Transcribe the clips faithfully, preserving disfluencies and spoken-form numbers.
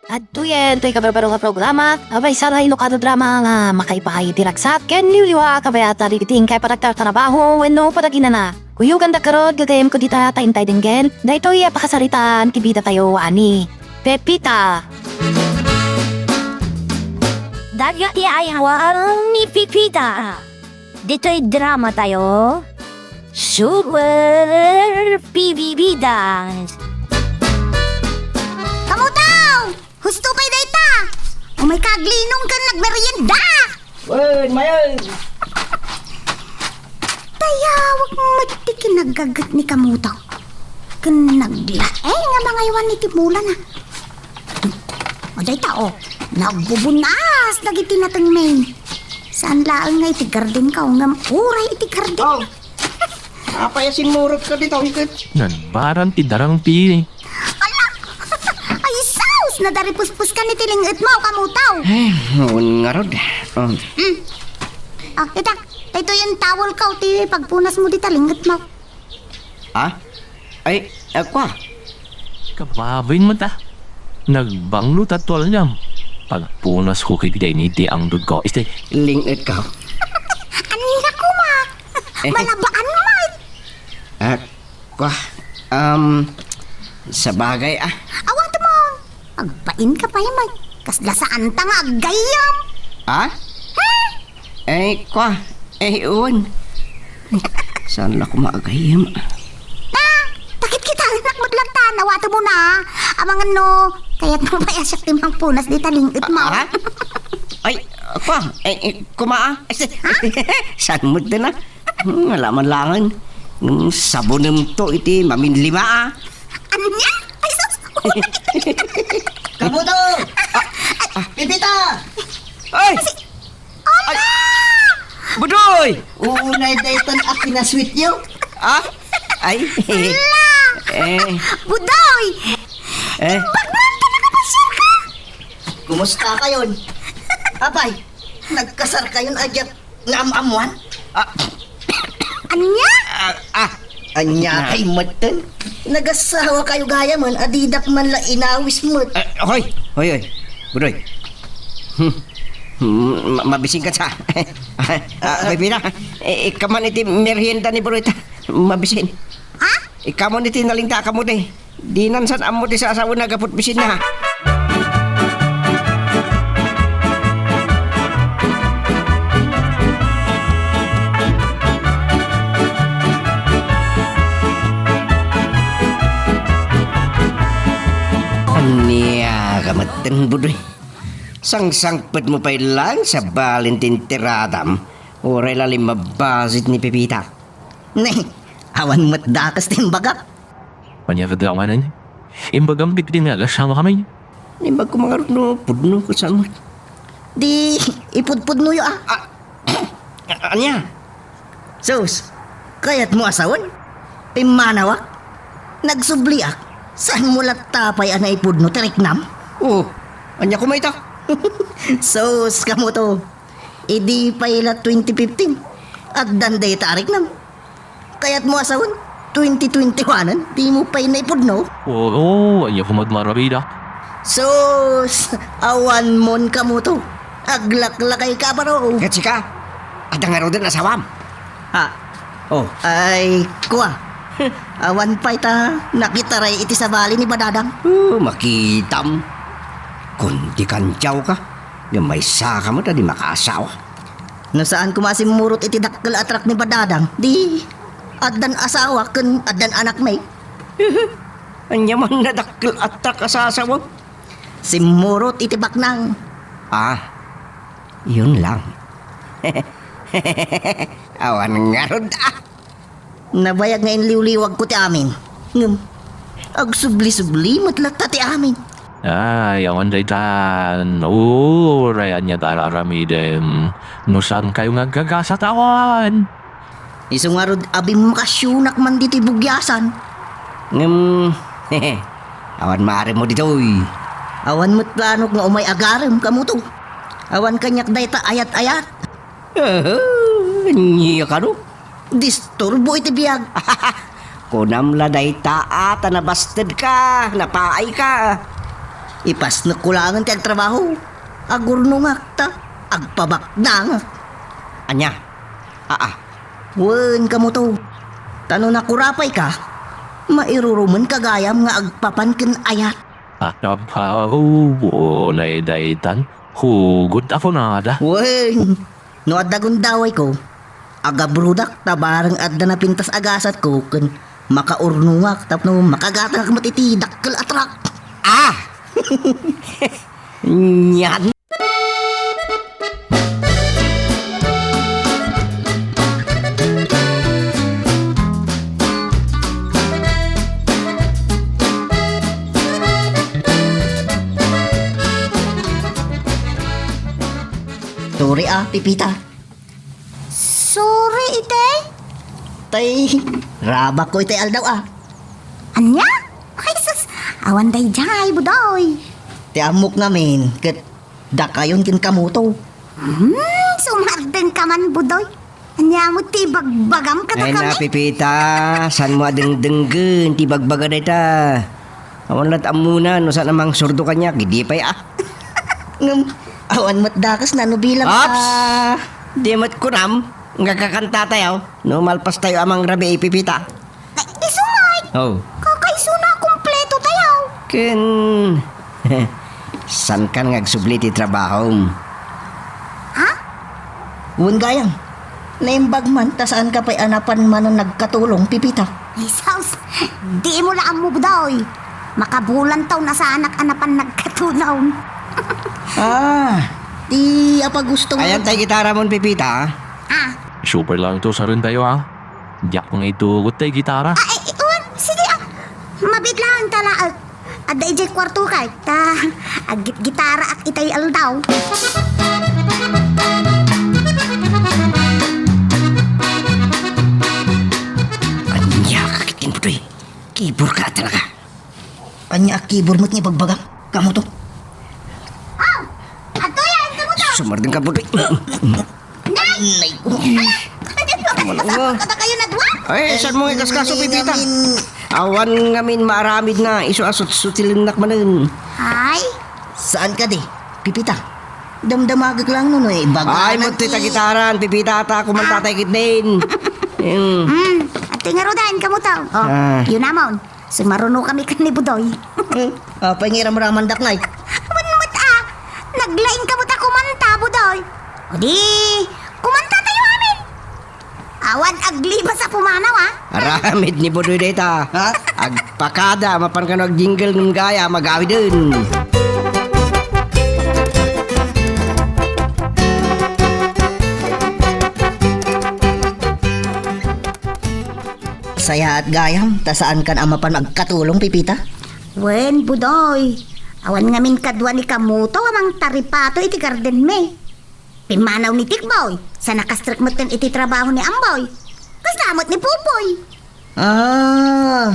Adtoyen toy kabarbaro nga programa, a maysa nga Ilocano drama nga makaipaay iti ragsat ken liwliwa a kabayatan iti inkay panagtartarabaho wenno panaginana. Kuyogandak garud, gagayyemko dita ta intay denggen daytoy a pakasaritaan ti bidatayo a ni Pepita. Dagiti ayawam ni Pepita. Ditoy drama tayo, Super Pibibida. Kamutaw! Husto pay dayta! Umayka aglinong ken nagmerienda! Wen, mayeg! Dayawek met ti kinagaget ni Kamutaw. Ken naglaeng a mangaywan iti mulana. O, dayta, o. Nagbubun-as dagiti natengmi. Saan laeng nga iti gardenko, ngem uray iti garden. Oh. Apay a simmurotka dita, ket? Nagbaran ti darang ti. Ala! Ay, sus! Nadaripusposkan iti lingetmo, Kamutaw. Eh, wen ngarud. Oh. Hmm. Ah, ita, daytoyen towelko ti pagpunasmo dita lingetmo. Ha? Ay, ah, kua. Kababain met a. Nagbanglo ta tualiam. Pagpunasko ket dayni ti angdodko. Iste. Lingetko. Ania koma? Eh. Malabaan met. Ah, kua. Um, sabagay, ah. Awatemon. Agbainka pay met. Kasla saanta nga aggayyem. Ha? Hmm? Eh, kua. Eh, wen. Saan la koma aggayyem? Ah, takit kita, anak met latta, awatemon a. Amangan no, kayatmo pay a siak ti mangpunas dita lingetmo. Ah? Ay, kua. Eh, eh, koma, ah. Ha? Saan met dayta? Hmm, ala man laeng. Hmm, sabonemto iti maminlima, ah. Ania? Ay, sus! Kamutaw! Ah, ah. Pepita! Ay! Ala! Budoy! Unay daytan a kinasweetyo. Ah? Ay. Ala! Eh. Budoy! Eh. Bagman ka nakapasyarka? Kumusta kayon? Apay, nagkasarkayon a diak nga am-ammoan? Ah. Ania? Ah, ah. Ania kay metten? Nagasawakayo gayamen a didak man la inawis met. Eh, hoy, hoy, hoy. Budoy. Hmm. Hmm, ma-, mabisin ka sa. Ah, ah, Pepita, eh, ikkan man iti merienda ni Budoy ta. Mabisin. Ha? Ikkan man iti nalingta a kamote. Dinan san ammo ti sasawen a gapu ta bisinna. Ania ka metten, Budoy? Sangsangpetmo pay laeng sa balin ti interadam, uray la limmabasit ni Pepita. Ne, awan met dakes ti imbagak. Ania kadi awanen? Imbagam ket ti nga agasawakami. Imbagko man ngarud no pudno ket saan met. Di ipudpudnoyo a. Ah, ania? Sus, kayatmo a sawen? Pimmanawak? Nagsubliak? Saanmo latta pay a naipudno ti riknam? Oh, ania koma ita? Sus, kamoto. Idi pay la twenty fifteen, addan dayta a riknam. Kayatmo a sawen, twenty twenty-one-en, dimo pay naipudno? Oo, ania koma ti maaramidak? Sus, awanmon kamoto. Aglaklakayka a baro. Ket sika, adda ngaruden asawam? Ha? Oh. Ay, kua. Awan pay ta nakitaray iti sabali ni Badadang. Oh, makitam. Kundi kandiawka. Ngem maysaka met a di makaasawa. No saan koma a simmurot iti dakkel a truck ni Badadang, di addan asawa ken addan anakmi. Ania man a dakkel a truck a sasawa? Simmurot iti baknang. Ah, yun lang. Awan ngarud, ah. Nabayag nga inliwliwagko ti amin. Ngem, agsubli-subli met latta ti amin. Ay, awan daytan. Uray ania ti ar-aramidem. No saankayo nga aggagasat, awan. Isu ngarud a bimmakasyonak man ditoy bugiasan. Ngem, awan maaremmo ditoy. Awan met planok nga umay agarem, kamoto. Awan kaniak dayta ayat-ayat. Aha, ania kano? Disturbo iti biag. Kunam la dayta a ta nabastedka, napaayka. Ipasnekko laengen ti agtrabaho. Agurnongak ta agpabaknangak. Ania? Aa. Wen, kamoto. Ta no nakurapayka, mairurumenka gayam nga agpapan ken ayat. Apaw, unay daytan. Hugot a kunada. Wen, no adda gundawayko, agabrodak ta bareng adda napintas a gasatko ken makaurnongak tapno makagatangak met iti dakkel a truck. Ah! Nyan! Sorry a, Pipita. Sorry iti? Tay, rabakko itay aldaw a. Ania? Ay, sus! Awan daydiay, Budoy. Ti ammok ngamin, ket dakayon ken kamoto. Hmm, sumardengka man, Budoy. Ania met ti ibagbagam kadakami? Ay na, Pipita, saanmo a dengdenggen ti ibagbaga dayta? Awan la't ammona no saan a mangsurdo kaniak, idi pay a. Ngem, awan met dakesna no bilang Ops! a Di met kunam nga kakantatayo no malpastayo a mangrabii, Pipita. Ay, isu met! Oh. Kakaisuna, kumpleto tayo. Ken, saankan nga agsubli ti trabahom? Ha? Wen gayam, naimbag man ta saanka pay a napan manen nagkatulong, Pipita. Ay, sus! Dimo la ammo, Budoy. Makabulan taon a saanak a napan nagkatulong. Ah, ti apa gusto mo? Ayan tay gitara mon, Pipita, ah. Ah. Super lang to, saren tayo, ah. Diak nga itugot tay gitara. Ah, ay, wen, sige, ah. Mabit lang, tala, ah. Adda idiay kuarto kay, ta, aggitgitaraak itay aldaw. Ania ka ket ken Budoy? Kibor ka talaga. Ania a kibor met nga ibagbagam? Kamoto. Oh! Adtoy, ay, kamoto! Sumardengka, Budoy. Nay! Nay ko. Ala! Ano ba? Ano kayo na duwa? Ay, saanmo nga ikaskaso, Pipita? Awan ngamin maaramidna, isu a sutsutilennak manen. Ay? Saan ka di, Pipita? Damdamagek lang no, no, ibaga. Ay, met ti gitaran, Pipita, ta, kumanta tay ketdin. Mm. Mm, adtoy ngaruden, kamoto. Oh, ah. Yun namon. Sumaruno kami ken ni Budoy. Hmm, apay nga iramramandak, Nay? Wen met a, naglaing ka met a kumanta, Budoy. O di, kumanta tayo amin. Awan aglibas a pumanaw, ah. Aramid ni Budoy dayta. Ha? Agpakada, mapan kano agjingle ngem gayam agawiden. Sayaat gayam, ta saankan a mapan agkatulong, Pipita? Wen, Budoy. Awan ngamin kadua ni kamoto a mangtaripato iti gardenmi. Pimmanaw ni Tikboy, sa nakastrek metten iti trabaho ni Amboy. Kasla met ni Popoy. Ah.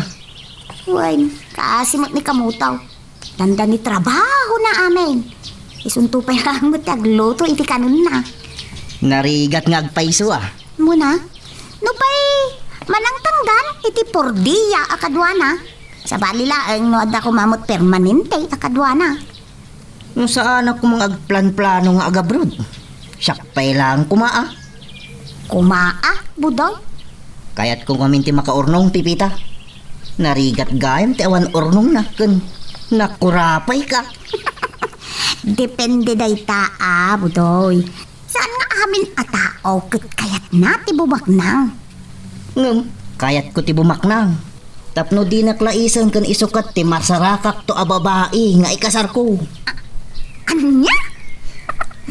Wen, kaasi met ni kamoto. Dandani trabahona amin. Isunto pay laeng met ti agluto iti kanenna. Narigat nga agpayso, ah. Muna, nupay manangtanggan iti pordiya a kaduana. Sabali laeng no adda koma met permanente a kaduana. No saanak koma nga agplanplano nga agabroad. Siak pay laeng koma, ah. Koma, ah, Budoy? Kayatko ngamin ti makaurnong, Pipita. Narigat gayam ti awan urnongna ken nakurapayka. Depende dayta, ah, Budoy. Saan nga amin a tao ket kayatna ti bumaknang? Ngem, kayatko ti bumaknang. Tapno dinak laisen ken isukat ti masarakakto a babai nga ikasarko. A-, ania?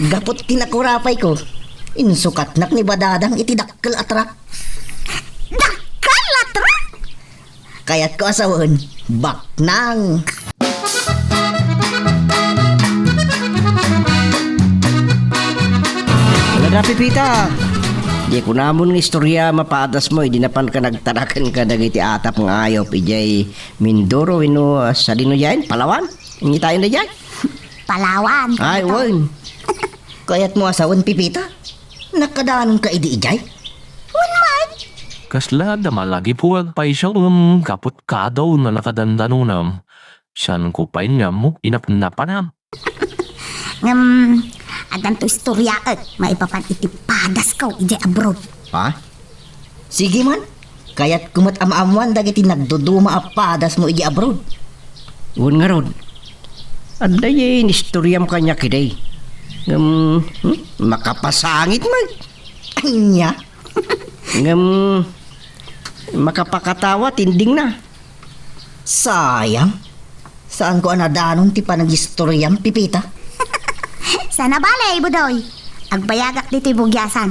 Gapu ti nakurapayko, insukatnak ni Badadang iti dakkel a truck. Dakkel a truck? Kayatko a sawen, baknang. Ala da, Pipita! Di kunamon nga istorya mapadasmo idi napanka nagtaraken kadagiti atap nga ayup idiay Mindoro wenno, ah, sadino diay? Palawan? Ania tayon daydiay? Palawan. Ay, wen. Kayatmo a sawen, Pipita? Nakadanonka idi idiay? Wen man. Kasla adda malagi puag pay siya, um, gapu ti kadaw nga nakadandanonam. Saanko pay nga ammo ti napanam. Ngem, addanto istoriaek maipapan iti padasko idiay abroad. Ha? Sige man, kayatko met a maammoan dagiti nagduduma a padasmo idiay abroad. Wen ngarud, adda diay inistoriam kaniak idi. Ngem, hmm, makapasangit met. Ania? Ngem, makapakatawa ti endingna. Sayang. Saanko a nadanon ti panagistoriam, Pepita. Saan a bale, Budoy. Agbayagak ditoy bugiasan.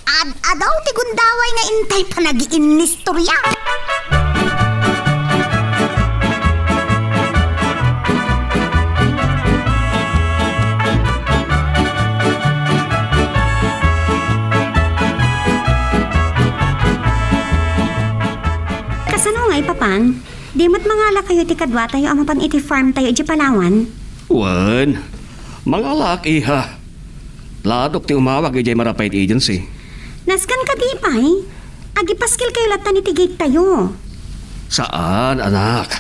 Ad-adu ti gundaway nga intay panagiinnistoria. Kasano ngay, Papang? Di met mangalakayo iti kaduatayo a mapan iti farmtayo idiay Palawan? Wen, mangalaak, iha. Ladok ti umawag idiay Marapait Agency. Nasken kadi pay? Agipaskilkayo latta iti gatetayo. Saan, anak.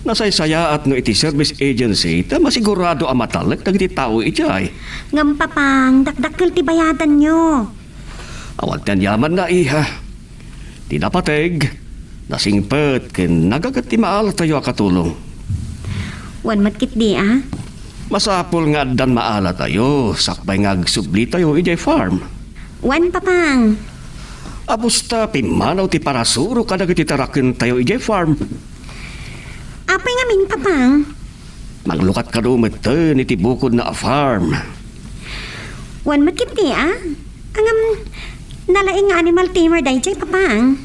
Nasaysayaat no iti service agency ta masigurado a matalek dagiti tao idiay. Ngem, Papang, dakdakkel ti bayadanyo. Awan ti aniamanna, iha. Ti napateg, nasingpet ken nagaget ti maalatayo a katulong. Wen met ketdi a? Masapul nga addan maalatayo sakbay nga agsublitayo idiay farm. Wen, Papang. Apusta, pimmanaw ti parasuro kadagiti tarakentayo idiay farm. Apay ngamin, Papang? Manglukat kano metten iti bukodna a farm. Wen met ketdi a? Ngem, nalaing nga animal tamer daydiay, Papang.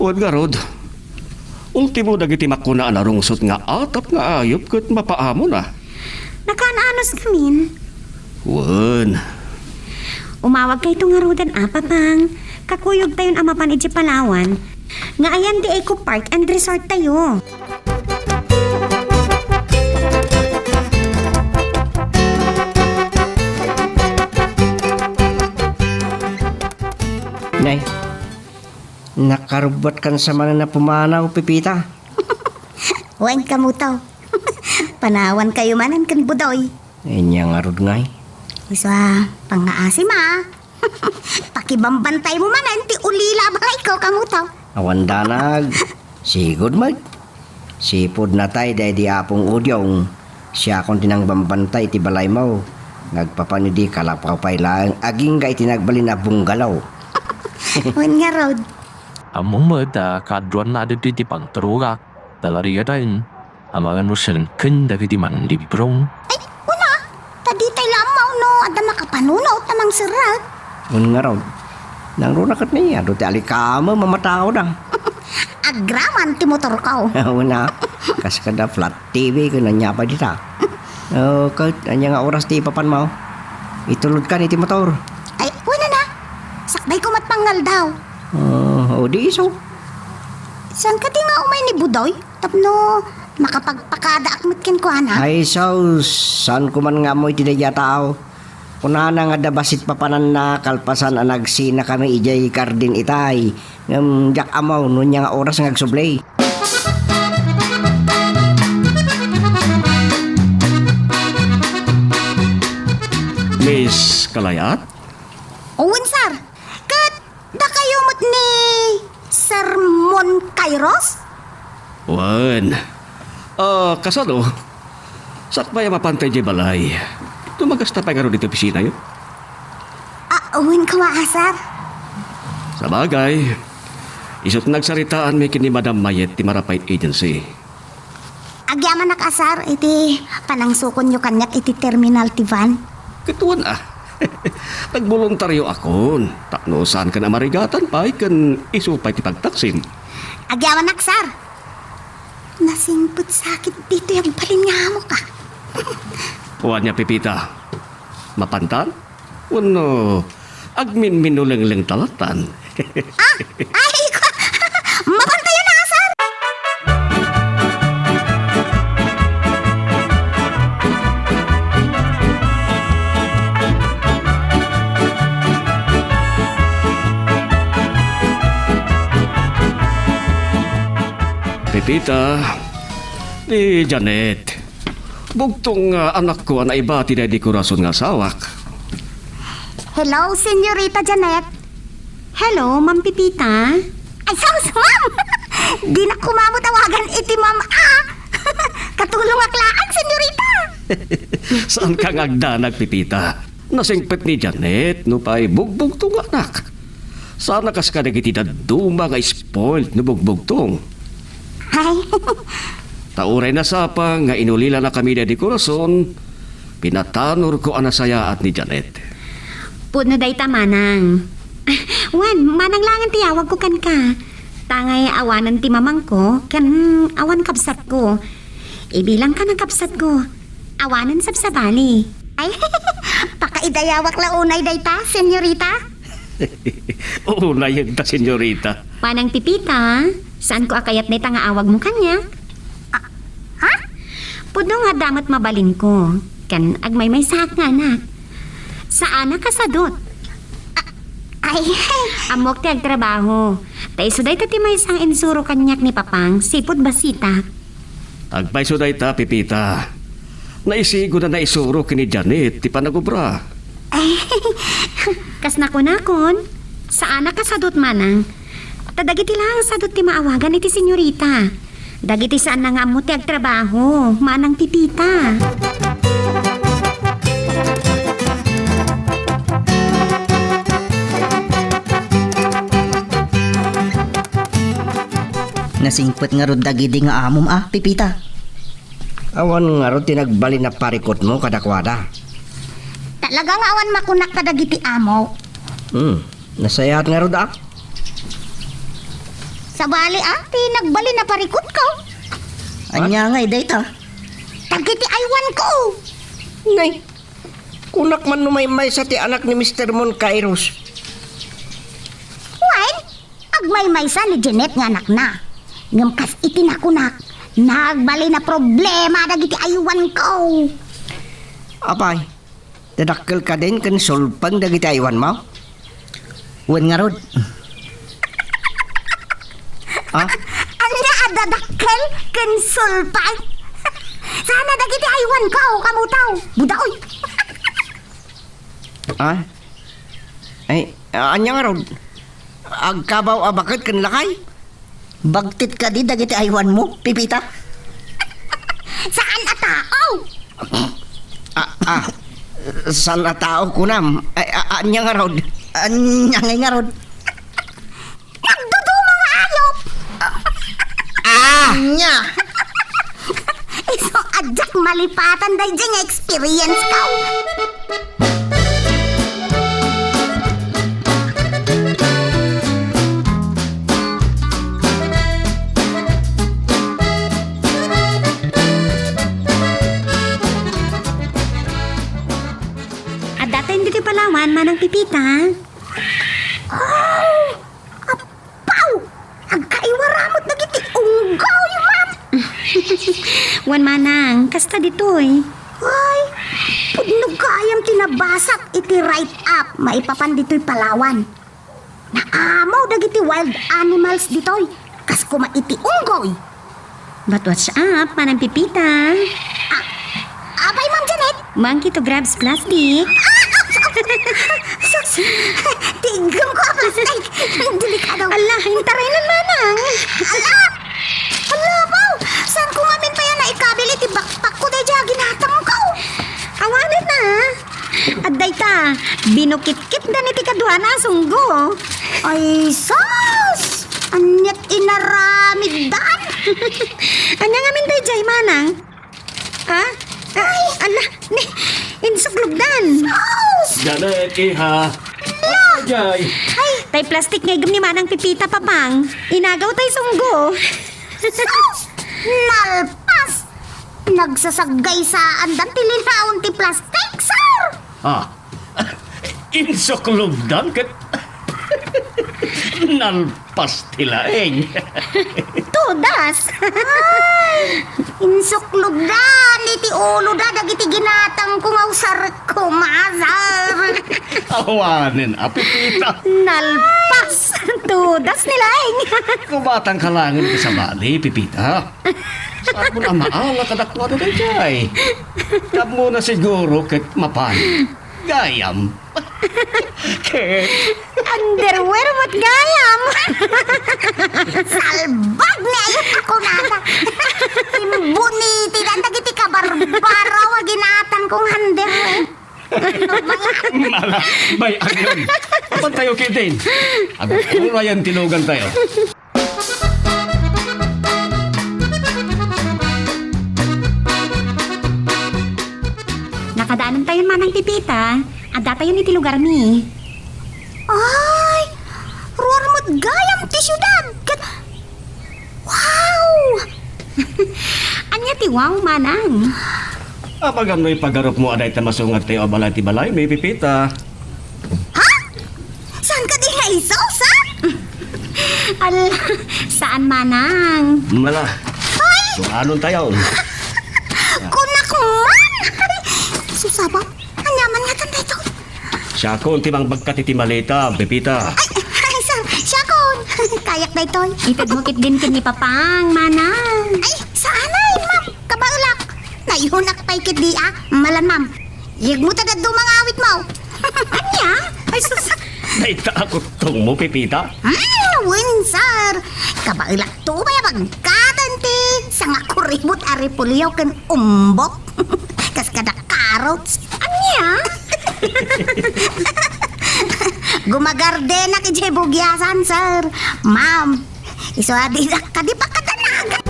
Wen ngarud, ultimo dagiti makuna a narungsot nga atap nga ayup ket mapaamona. Nakaan-anos ngamin? Wen. Umawagkayto ngaruden a, Papang. Kakuyogtayon a mapan idiay Palawan. Nga ayan ti Eco Park and Resort tayo. Nay, nakarubbuatkan sa manen a pumanaw, Pepita. Wen, kamuto. Panawankayo manen ken Budoy. Ania ngarud ngay? Isu a pangngaasim a. Pakibambantaymo manen ti ulila a balayko, kamuto. Awan danag. Sigud met. Sipud natay daydi Apong Udiong, siakon ti nangbambantay iti balaymo. Ngagpapan idi kalapkaw pay laeng agingga iti nagbalin a bungalow. Wen ngarud. Ammom met a kaaduanna ditoy ti pagturogak. Talarigaten. Amangan no sirengken dagiti manlibrong. Ay, wen a, ta ditay la ammo no adda makapanunot a mangserrek. Wen ngarud, nangruna ket ni, adu ti alikamem a matawda. Agraman ti motorko. Wen a, kas kada flat T V ken ania pay dita. O, ket ania nga oras ti ipapanmo? Itulodkan iti motor. Ay, wen a na. Sakbayko met pangngaldaw. O, o, di isu. Saan kadi nga umay ni Budoy? Tapno makapagpakadaak met kenkuana. Ay, sus, saanko man nga ammo iti daydiay a tao. Kunana nga adda bassit papananna kalpasan a nagsinakami idiay kardin itay. Ngem diak ammo no ania nga oras nga agsubli. Miss Kalayat? Wen, sir. Ket dakayo met ni Sermon Kairos? Wen. Ah, kasano? Sakbay a mapantay diay balay. Tumagasta pay ngarud iti opisinayo? Ah, wen koma, sir. Sabagay, isut' nagsaritaanmi ken ni Madam Mayet ti Marapait Agency. Agyamanak a, sir, iti panangsukonyo kaniak iti terminal ti van. Ket wen a. Nagboluntarioakon tapno saankan a marigatan pay ken isu pay ti pagtaksim. Agyamanak, sir. Nasingpet sakit ditoy agbalin nga amok a. Wen a, Pepita. Mapantan? Wenno agminminulenglen ta lattan? Ah, ay, mapantayon a, sir! Pepita, Ay, Janet. Bugtong nga anakko a naibati daydi korason nga asawak. Hello, Senyorita Janet. Hello, Ma'am Pepita. Ay, sus, ma'am! Dinak koma met awagan iti ma'am, a. Katulongak laeng, Senyorita. Saanka nga agdanag, Pepita. Nasingpet ni Janet, nupay bugbugtong nga anak. Sana kas kadagiti dadduma nga spoiled no bugbugtong. Ay. Ta uray nasapa nga inulilanakami daydi korason, pinatanorko a nasayaat ni Janet. Pudno dayta, manang. Wen, manang laengen ti awagko kenka. Ta ngay awanen ti mamangko, ken awan kabsatko. Ibilangka a kabsatko. Awanen sabsabali. Ay, pakaidayawak la unay dayta, Senyorita. Unay dayta, Senyorita. Manang Pepita, saanko a kayat dayta nga awagmo kaniak? Ah, ha? Pudno nga adda met mabalinko, ken agmaymaysaak nga anak. Saanak a sadut. A-, ay. Ammok ti agtrabaho. Ta isu dayta ti maysa nga insuro kaniak ni Papang, sipud basitak. Agpayso dayta, Pepita. Naisigo a naisuro ken ni Janet ti panagobra. Ay, kas nakunakon, saanak a sadut, manang. Ta dagiti laeng sadut ti maawagan iti senyorita. Dagiti saanna nga ammo ti agtrabaho, manang Pepita. Nasingpet ngarud dagidi nga amom a, Pepita? Awan ngarud ti nagbalin a parikutmo kadakuada? Talaga nga awan makunak kadagiti amo. Hmm, nasayaat ngarud a? Sabali a, ti nagbalin a parikutko. Ania ngay dayta? Dagiti aywanko. Nay, kunak man no maymaysa ti anak ni Mister Mon Kairos. Wen, agmaymaysa ni Janet nga anakna. Ngem kas iti nakunak, nagbalin a problema dagiti aywanko. Apay, dadakkel kadin ken sulpeng dagiti aywanmo? Wen ngarud. Ah? Ania a dadakkel ken sulpeng? Sana dagiti aywanko, kamutaw. Budaoy. Ah? Ay, ania ngarud? Agkabaw a baket ken lakay? Bagtit kadi dagiti aywanmo, Pepita? Saan a tao? Ah, ah. Saan a tao, kunam? Ay, a-, ania ngarud? Ania ngay ngarud? Nagduduma nga ayop! Ah! Ania? Isu a diak malipatan daydiay nga experience ko. Adda tayo ditoy Palawan, Manang Pepita. Oh! Apaw! Agkaiwara met dagiti unggoy, ma'am! Wen, manang, kasta ditoy. Ay, pudno gayam ti nabasat iti write-up maipapan ditoy Palawan. Naamaw dagiti wild animals ditoy, kas koma iti unggoy. But watch up, Manang Pepita. Ah, apay, Ma'am Janet? Monkey to grabs plastic. Ah, ah, ah, sus! Tiiggem ko a plastic! Delikado! Ala, intaraynan, manang! Ala! Ala, apaw! Saan ko ngamin pay a naikabil iti backpack ko daydiay a ginatangko? Awanen a! Adda ita, binukitkitdan iti kaduana a sunggo. Ay, sus! Aniat inaramiddan? Ania ngamin daydiay, manang? Ha? Ah, ala, ni, insuklogdan. Sus! Janet, iha. Ala! Jay. Ay, tay plastic nga igem ni Manang Pepita, Papang. Inagaw tay sunggo. Sus! Nalpas! Nagsasaggaysaan dan ti linaon ti plastic, sir! Ah, insuklogdan ket nalpas ti laeng. Tudas! Ay, insuklogdan iti uloda dagiti ginatangko nga usarek koma, sir. Awanen a, Pepita. Nalpas! Tudas ni laeng. Kumatang ka laeng iti sabali, Pepita. Ammon a maala kadakuada daydiay. Ammona siguro ket mapan. Gayam. Ket underwear met gayam. Salbag ni ayat a kunada. Imbunitidan dagiti kabarbaro a ginatan kong underwear. Mala, bay-agen. Apan tayo, Kitin. Agurayan ti lugantayo. Nakadanan tayon, Manang Pepita. Adda tayon iti lugarmi. Ay, ruar met gayam ti siudad. Ket, wow! Ania ti wow, Manang? Apagan no ipagarupmo a dayta masungadtayo a balay ti balaymi, Pepita. Ha? Saan kadi nga isu, sir? Ala, saan, Manang. Mala. Ay! Suanontayo. Kunak man! Susabak, ania man ngatan daytoy? Siakon ti mangbagkat iti maleta, Pepita. Ay, ay, sir, siakon. Kayak daytoy. Itedmo ketdin ken ni Papang, Manang. Ay, saanay, ma'am. Kabaelak. Nayunak pay ketdi a. Malan, ma'am. Yegmo ta dadduma nga awitmo. Ania? Ay, sus. Dayta a kuttongmo, Pepita? Hmm, wen, sir. Kabaelakto pay a bagkatan ti sangakuribot a repolyo ken umbok. Kas kada carrots. Ania? Gumagardenak idiay bugiasan, sir. Ma'am, isu a dinak kadi pakadanagan.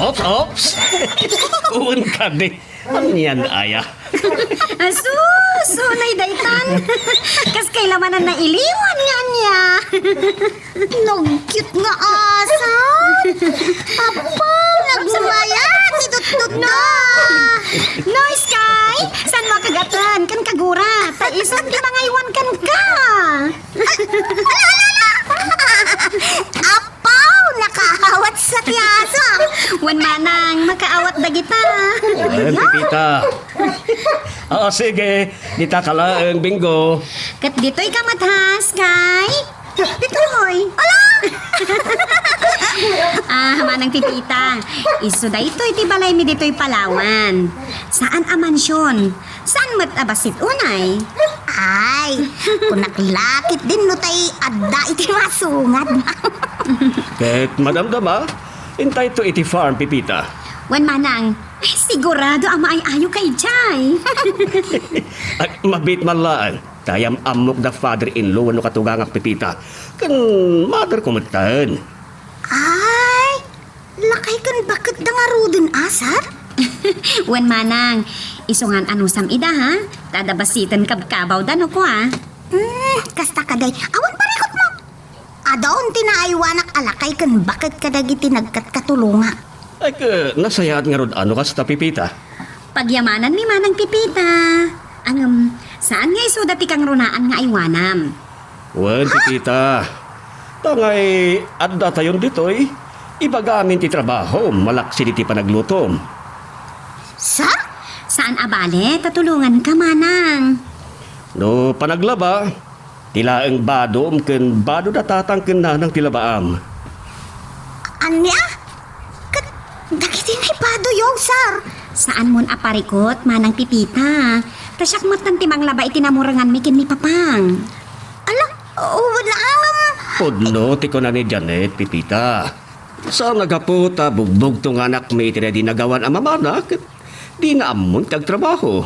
Ops, ops. Wen kadi. Anian aya? Asus, unay daytan. Kas kailangan na iliwan nga ania. Nagkit nga asat. Apo, nagmayat ti tuttuda. No, Sky, saan mo kagatan? Kan kagura, ta isu ti mangaywan kan ka. Ala, ala, ala. Apo, nakaawat sa ti aso. Wen, Manang, makaawat dagita. Wen, Pepita. Ah, sige, dita ka laeng, Bingo. Ket ditoy ka met, Sky. Ditoy. Ala! Ah, Manang Pepita, isu daytoy ti balaymi ditoy Palawan. Saan a mansion. Saan met a bassit unay? Ay, kunak la ketdin no tay adda iti masungad. Ket madamdama, intayto iti farm, Pepita. Wen, Manang, sigurado a maay-ayoka idiay. Ay, mabiit man laeng. Tay am-ammok da father-in-law wenno katugangak, Pepita. Ken mother ko metten. Ay, lakay ken baketda ngaruden a, sir? Wen, Manang, isu ngan anusam ida, ha? Ta adda bassiten kabkabawda no kua. Hmm, kasta kadi. Awan parikutmo. Adun ti naaywanak a lakay ken baket kadagiti nagkatkatulongak. Ay, ket nasayaat ngarud a no kasta, Pepita. Pagyamanan ni Manang Pepita. Ngem, saan nga isuda ti kangrunaan nga aywanam? Wen, Pepita. Ta ngay, addatayon ditoy, ibagamin ti trabahom, malaksid iti panaglutom. Sa? Saan a bale, ta tulonganka, Manang. No panaglaba, ti laeng badom ken bado da tatang ken nanang ti labaam. Ania? Ket dagiti nay badoyo, sir? Saanmon a parikut, Manang Pepita. Ta siak metten ti manglaba iti namurenganmi ken ni Papang. Ala, wen, ngem. Pudno ti kuna ni Janet, Pepita. Saan a gapu ta bugbugto nga anakmi iti daydi nagawan a mamana ket dina ammon ti agtrabaho.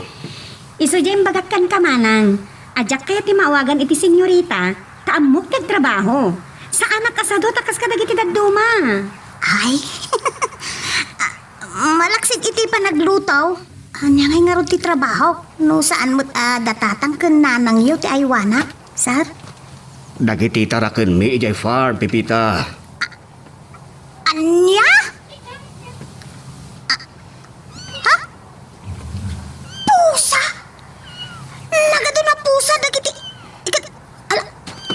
Isu diay imbagak kenka, Manang. A diak kayat ti maawagan iti senyorita, ta ammok ti agtrabaho. Saanak a sadu ta kas kadagiti dadduma. Ay. Ah, malaksid iti panagluto. Ania ngay ngarud ti trabaho? No saan met a datatang ken nanangyo ti aywanak, sir? Dagiti tarakenmi idiay farm, Pepita. Ania? A-, ha? Pusa? Nagadun a pusa dagiti, ikat-, ala,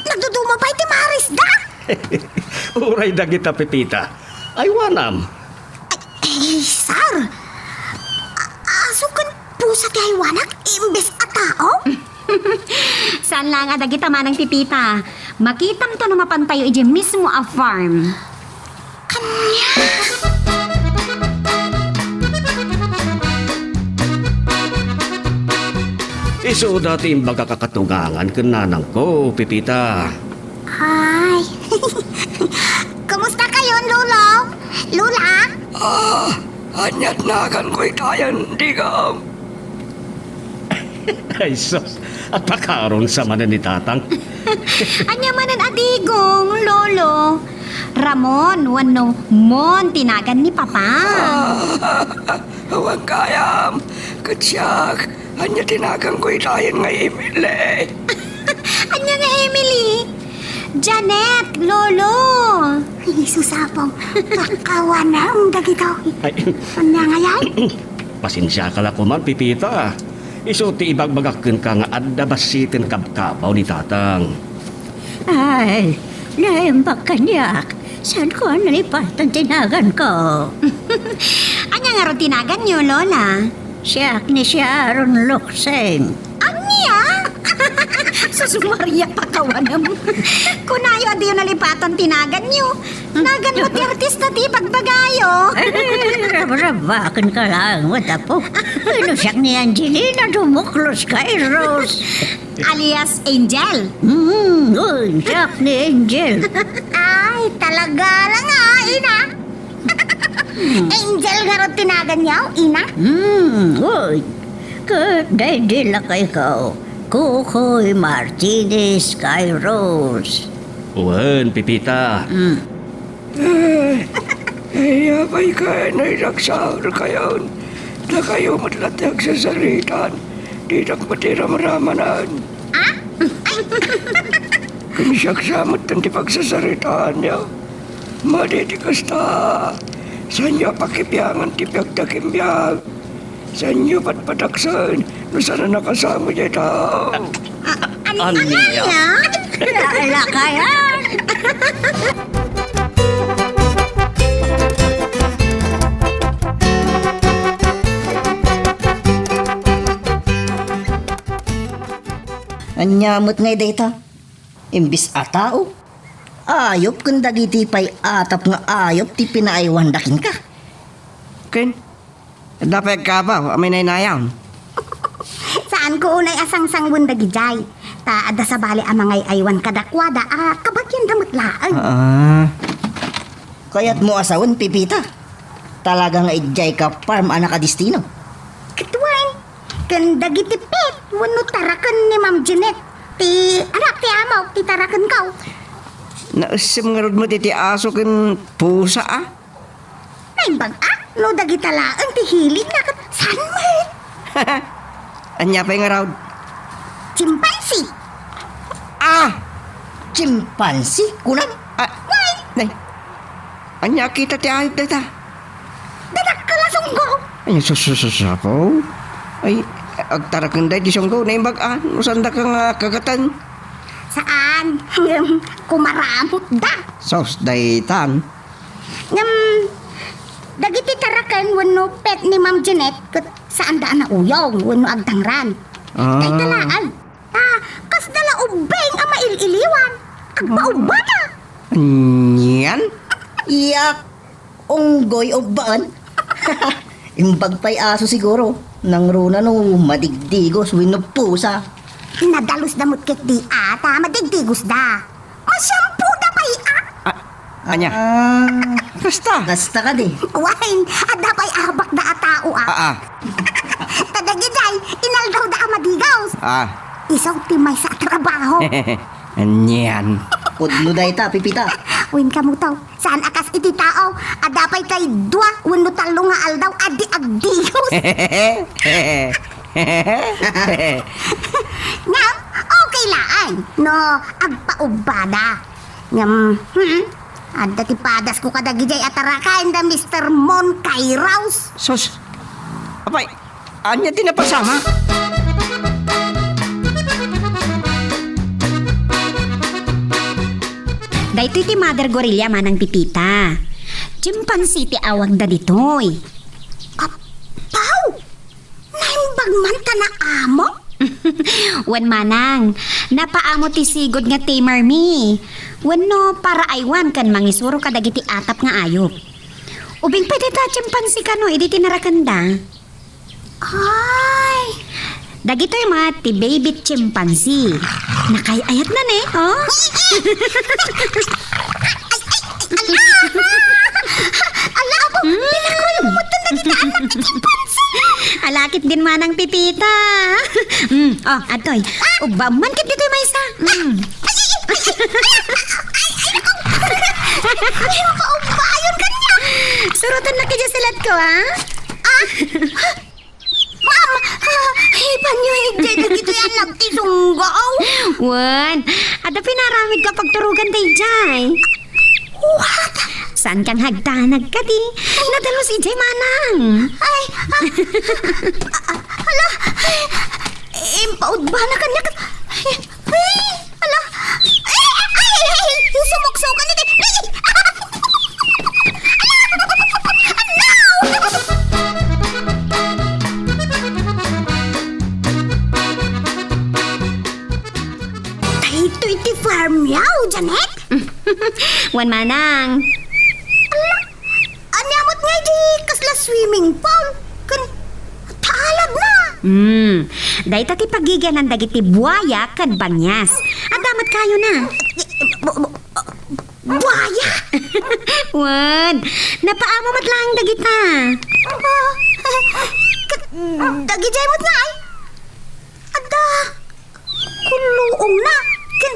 nagduduma pay ti marisda? Uray dagita, Pepita. Aywanam. Ay, ay, sir. A-, aso ken pusa ti aywanak imbes a tao? Saan laeng a dagita, Manang Pipita. Makitamto no mapantayo idiay mismo a farm. Ania? Isu dayta imbagak a katugangan ken nanangko, Pipita. Ay. Kumusta kayon, Lolo? Lola? Ah, ania't naganko itayen, Digong? Ay, sus, at pakaron sa manen ni Tatang. Ania manen a Digong, Lolo? Ramon, wenno Mon ti nagan ni Papa. Ah, wen gayam, ket siak, ania ti naganko itayen nga Emily? Ania nga Emily? Janet, Lolo. Ay, susapong, kakawanam dagito. Ay. Ania ngayan? Pasensiaka la koman, Pipita. Isu ti ibagbagak kenka nga adda bassit ti kabkabaw ni Tatang. Ay, naimbag kaniak. Saanko a nalipatan ti naganko? Ania ngarud ti naganyo, Lola? Siak ni Sharon Luksing. Ania? Sus Maria, pakawanam. Kunayo a diyo nalipatan ti naganyo. Naganmo ti artista ti ibagbagayo. Ay, rabrabaken ka laeng, apo. Wenno siak ni Angelina Dumuklos Kairos. Alias Angel. Hmm, uy, siak ni Angel. Ay, talaga lang, ah, ina. Angel ngarud ti naganyo, ina? Hmm, uy. Ket daydi lakayko, Kukoy Martinez Kairos. Wen, Pipita. Hmm. Eh, eh, apay ket nairagsaurkayon? Dakayo met la ti agsasaritaan, didak met iramramanan. Ah? Ken siak sa met ti pagsasaritaanyo. Madi ti kasta, saanyo a pakibiangan ti biag ti kimbiag. Saanyo patpataksen no saan a nakasamo diay tao. An-, ania? Ania? La-, lakayan. Ania met ngay dayta? Imbes a tao, ayup ken dagiti pay-atap nga ayup ti pinaaywan da kenka. Ken, adda pay agkabaw a mainaynayam? Saanko unay a sangsangwen dagidiay, ta adda sabali a mangay-aywan kadakuada a kabagianda met laeng. Ah. Kayatmo a sawen, Pipita? Talaga nga idiay ka farm a nakadistino. Ket wen, ken dagiti pet wenno taraken ni Ma'am Jeanette ti anak ti amok ti tarakenko. Naessem ngarud met iti aso ken pusa, a? Naimbag a no dagita laeng ti hiligna ket saan met. Ania pay ngarud? Chimpanzee. Ah! Chimpanzee? Kunam? Ah, Why? Nay. Ania a kita ti ayup dayta? Dadakkel a sunggo. Ay, sus, sus, sus, apo. Ay, agtaraken daydi sunggo, naimbag a, no saandaka nga kagaten. Saan? Kumaramutda. Sus, daytan. Ngem, dagiti taraken wenno pet ni Ma'am Jeanette, ket saanda a nauyong wenno agdangran. Ah. Dayta laeng. Ta, kasda la ubbing a mail-iliwan. Agpaubbada. Anian? Yak, unggoy ubbaen. Imbag pay aso siguro. Nangruna no madigdigos wenno pusa. Nadalus da met ket di a, ta madigdigos da. Masyampo da pay a. Ah, ania? Ah. Kasta? Kasta kadi. Wen, adda pay abak da a tao a. Ah, ah. Ta dagidiay, inaldaw da a madigos. Ah. Isu ti maysa a trabaho. Anian? Pudno dayta, Pipita. Wen kamo to, saan a kas iti tao, adda pay kay dua wenno tallo nga aldaw a di agdigos. Ngem, okay laeng no agpaubbada. Ngem, hmm, adda ti padasko kadagidiay a tarakaen da Mister Mon Kairos. Sus! Apay, ania ti napasamak? Daytoy ti mother gorilla, Manang Pipita. Chimpanzee ti awagda ditoy. Apaw! Naimbag man ta naammo? Wen manang, napaamo ti sigud nga tamer mi. Wenno para aywan ken mangisuro kadagiti atap nga ayup. Ubing pay dayta chimpanzee kano idi tinarakenda. Ay! Dagitoy met ti baby chimpanzee. Nakaay-ayatna ne, oh? Ala! Ala, apo, hmm, pinakruyo mo ton dagiti anak ti chimpanzee. Ala ketdin manang Pipita. Hmm, oh, adtoy. Ubbaam man ketdi toy maysa. Hmm. Ay, ay, ay, ay, ay, ay, ay, naku. Ay, makaubbayon kaniak. Surotennak idiay selatko, ha? Ah? Ma'am, ah, ipanyo idiay dagitoy anak ti sunggaw. Wen, adda pinaramidko a pagturogan daydiay. What? Saanka nga agdanag kadi? Nadalus idiay manang. Ay, ah, ah, ah, ala, ay, impaudbana kaniak. Ay, ala, ay, ay, ay, sumuksukan iti, ay, ala! Daytoy ti farm yaw, Janet? Wen manang. Ala, ania met ngay di kasla swimming pool? Ken, taaladna. Hmm, dayta ti pagigianan dagiti buaya ken banias. Adda met kayona. Bu-, bu-, buaya? Wen, napaamo met laeng dagita. Ah, ket, dagidiay met ngay? Adda. Kulluongna, ken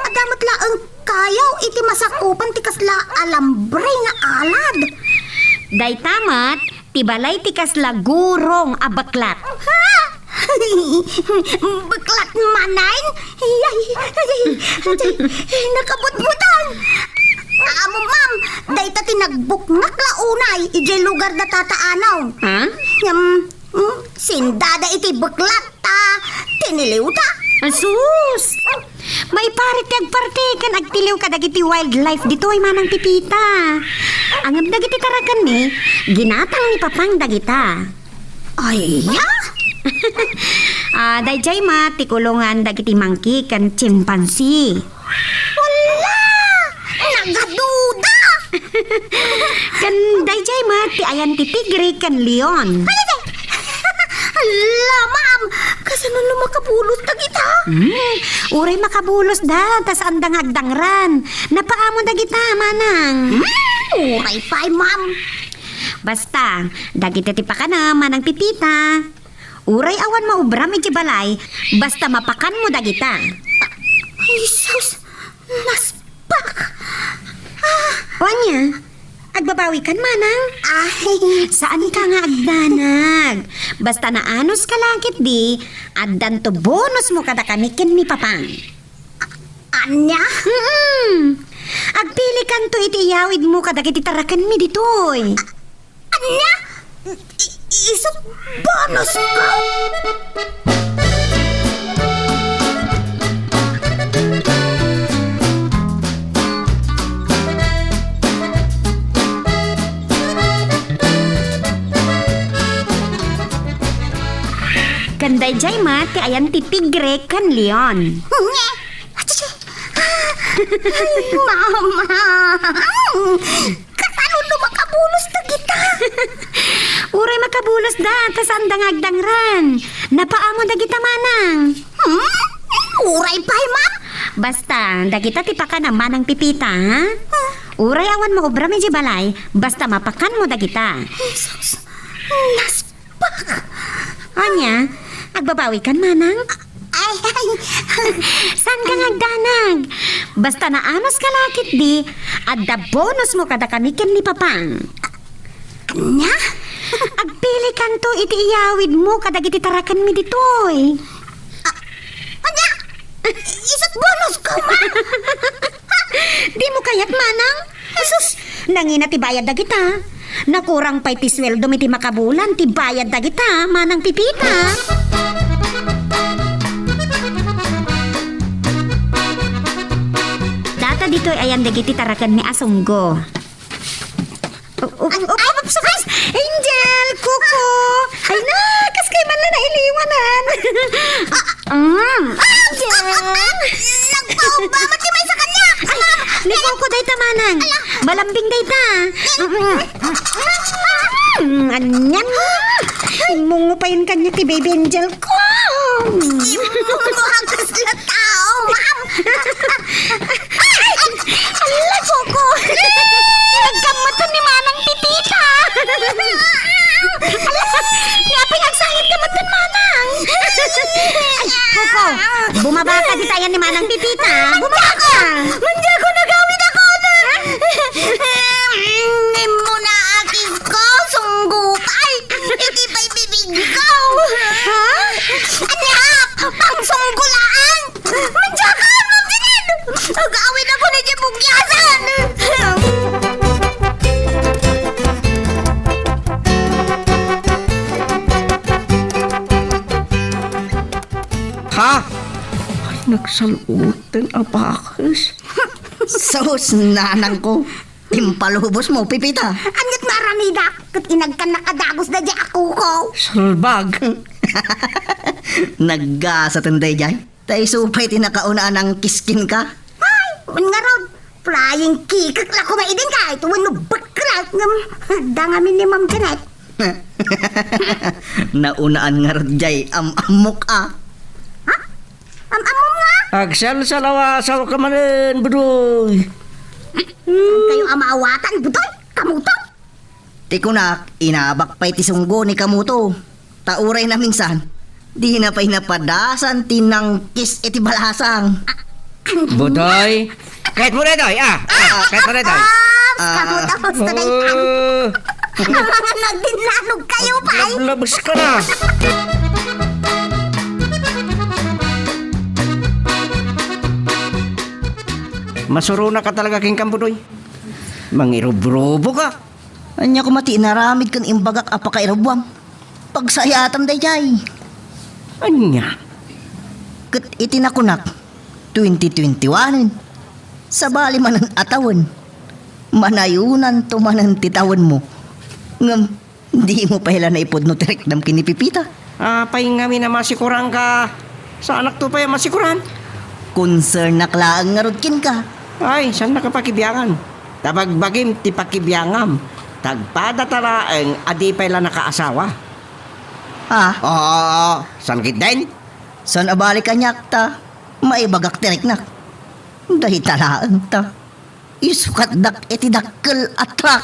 adda met laeng kayaw iti masakupan ti kasla alambre nga alad. Dayta met ti balay ti kasla gurong a beklat. Ha? Beklat manen? Ay, ay, ay, ay, nakabutbutang. Ammom, ma'am, dayta ti nagbuknak la unay idiay lugar da Tata Anaw. Ha? Ngem, Hmm, sindada iti beklat ta tiniliwda. Asus! Maiparit ti agparti ken agtiliw kadagiti wildlife ditoy, Manang Pipita. Ngem dagiti tarakenmi, ginatang ni Papang dagita. Aya? Ah, daydiay met ti kulongan dagiti monkey ken chimpanzee. Wala! Nagaduda! Ken daydiay met ti ayan ti tigre ken leon. Ay, ay, ay! Ala, ma'am! Kasano no makabulos dagita? Hmm, uray makabulos da, ta saanda nga agdangran. Napaamo dagita, manang. Hmm, uray pay, ma'am. Basta, dagita ti pakanem, Manang Pipita. Uray awan maubram iti balay, basta mapakanmo dagita. Ay, sus! Naspak! Ah! O ania? Agbabawikan, manang? Ay! Saanka nga agdanag. Basta naanuska la ketdi, addanto bonusmo kadakami ken ni Papang. Ania? Mm-mm. Agpilikanto iti iyawidmo kadagiti tarakenmi ditoy. Ania? I-, isut' bonusko? Ken daydiay met ti ayan ti tigre ken leon. Nge! Achichi! Ay, mama! Kasano no makabulos dagita? Uray makabulos da, ta saanda nga agdangran. Napaamo dagita, manang. Hmm? Uray pay, ma'am. Basta, dagita ti pakanem, Manang Pipita, ha? Uray awan maubram iti balay, basta mapakanmo dagita. Jesus. Nas- Pak! Ania, agbabawikan, manang? Ay, ay. Saanka nga agdanag. Basta naanuska la ketdi, adda bonusmo kadakami ken ni Papang. Ania? Agpilikanto iti iyawidmo kadagiti tarakenmi ditoy. A-, ania? Isut' bonusko, ma'am? Dimo kayat, manang? Asus, nangina ti bayad dagita. Nakurang pay ti sueldom iti makabulan ti bayad dagita, Manang Pipita. Data ditoy ayan dagiti tarakenmi a sunggo. Oh, oh, oh, oh, oh, oh, Angel, Kuko! Ay na, kas Di man la nailiwanan. Ah, mm. Ah, Jen. Nagpaubba, mati may sa kanya. Ay, ni Coco dayta, manang. Ala. Malambing dayta. Mm, anian. Mungupayen kaniak ti baby angel ko. Imungo a kasla tao, ma'am. Ala, Coco! Pinagkamatan ni Manang Pipita! Ala, ni apay agsangit ka met ken Manang! Ay, Coco! Bumaba ka dita ayan ni Manang Pipita! Bumaba ka! Mandiako, nagawid ako na! Ni mo na akis ko, sunggupay! Iti pay bibig ko! Ha? Anya? Pangsunggulaan! Mandiakan, Ma'am Janine! Agawid ako ni Jibugyasan! Ha? Ay, nagsalutan a bakes. Sus, nanang ko. Impalubos mo, Pipita. Aniat nga aramidak? Ket inagkan nakadagus da di ako ko. Salbag. Naggasaten daydiay. Ta isu pay ti nakauna a nangkis kenka. Ay, wen ngarud, flying kick la koma idin kay, wen no bakla, ngem, da ngamin ni Ma'am Janet. Naunaan ngarud jay am-ammok a. Ha? Am-ammom nga? Agsalsalawasaw ka manen, Budoy. Saan kayo amaawatan, Budoy? Kamuto? Ti kunak, inabak pay ti sunggo ni Kamuto. Ta uray naminsan, dina pay napadasan ti nangkis iti balasang. Budoy, kayat mo na, Doy, ah. Ah, kayat mo na, Doy. Ops, ah, Kamuto, gusto na itan. Oh. Mga nagdinlanog kayo, pay. Lablabas ka na. Masuruna ka talaga, King Kambudoy. Mangirubrubok ka. Ania koma ti inaramid ken imbagak a pakairubwam? Pagsaatam daydiay. Ania? Ket iti nakunak, twenty twenty-one-en, sabali manen a tawen, manayonanto manen ti tawenmo. Ngem, dimo pay la naipudno ti riknam ken ni Pipita. Apay ngamin a masikuranka? Saanakto pay a masikuran. Concernnak laeng ngarud kenka. Ay, saannak a pakibiangan. Ta bagbagim ti pakibiangam. Ta agpadata laeng a di pay la nakaasawa. Ah? Oo, saan ketdin? Saan a bali kaniak ta maibagak ti riknak? Dayta laeng ta. Isukatdak iti dakkel a truck.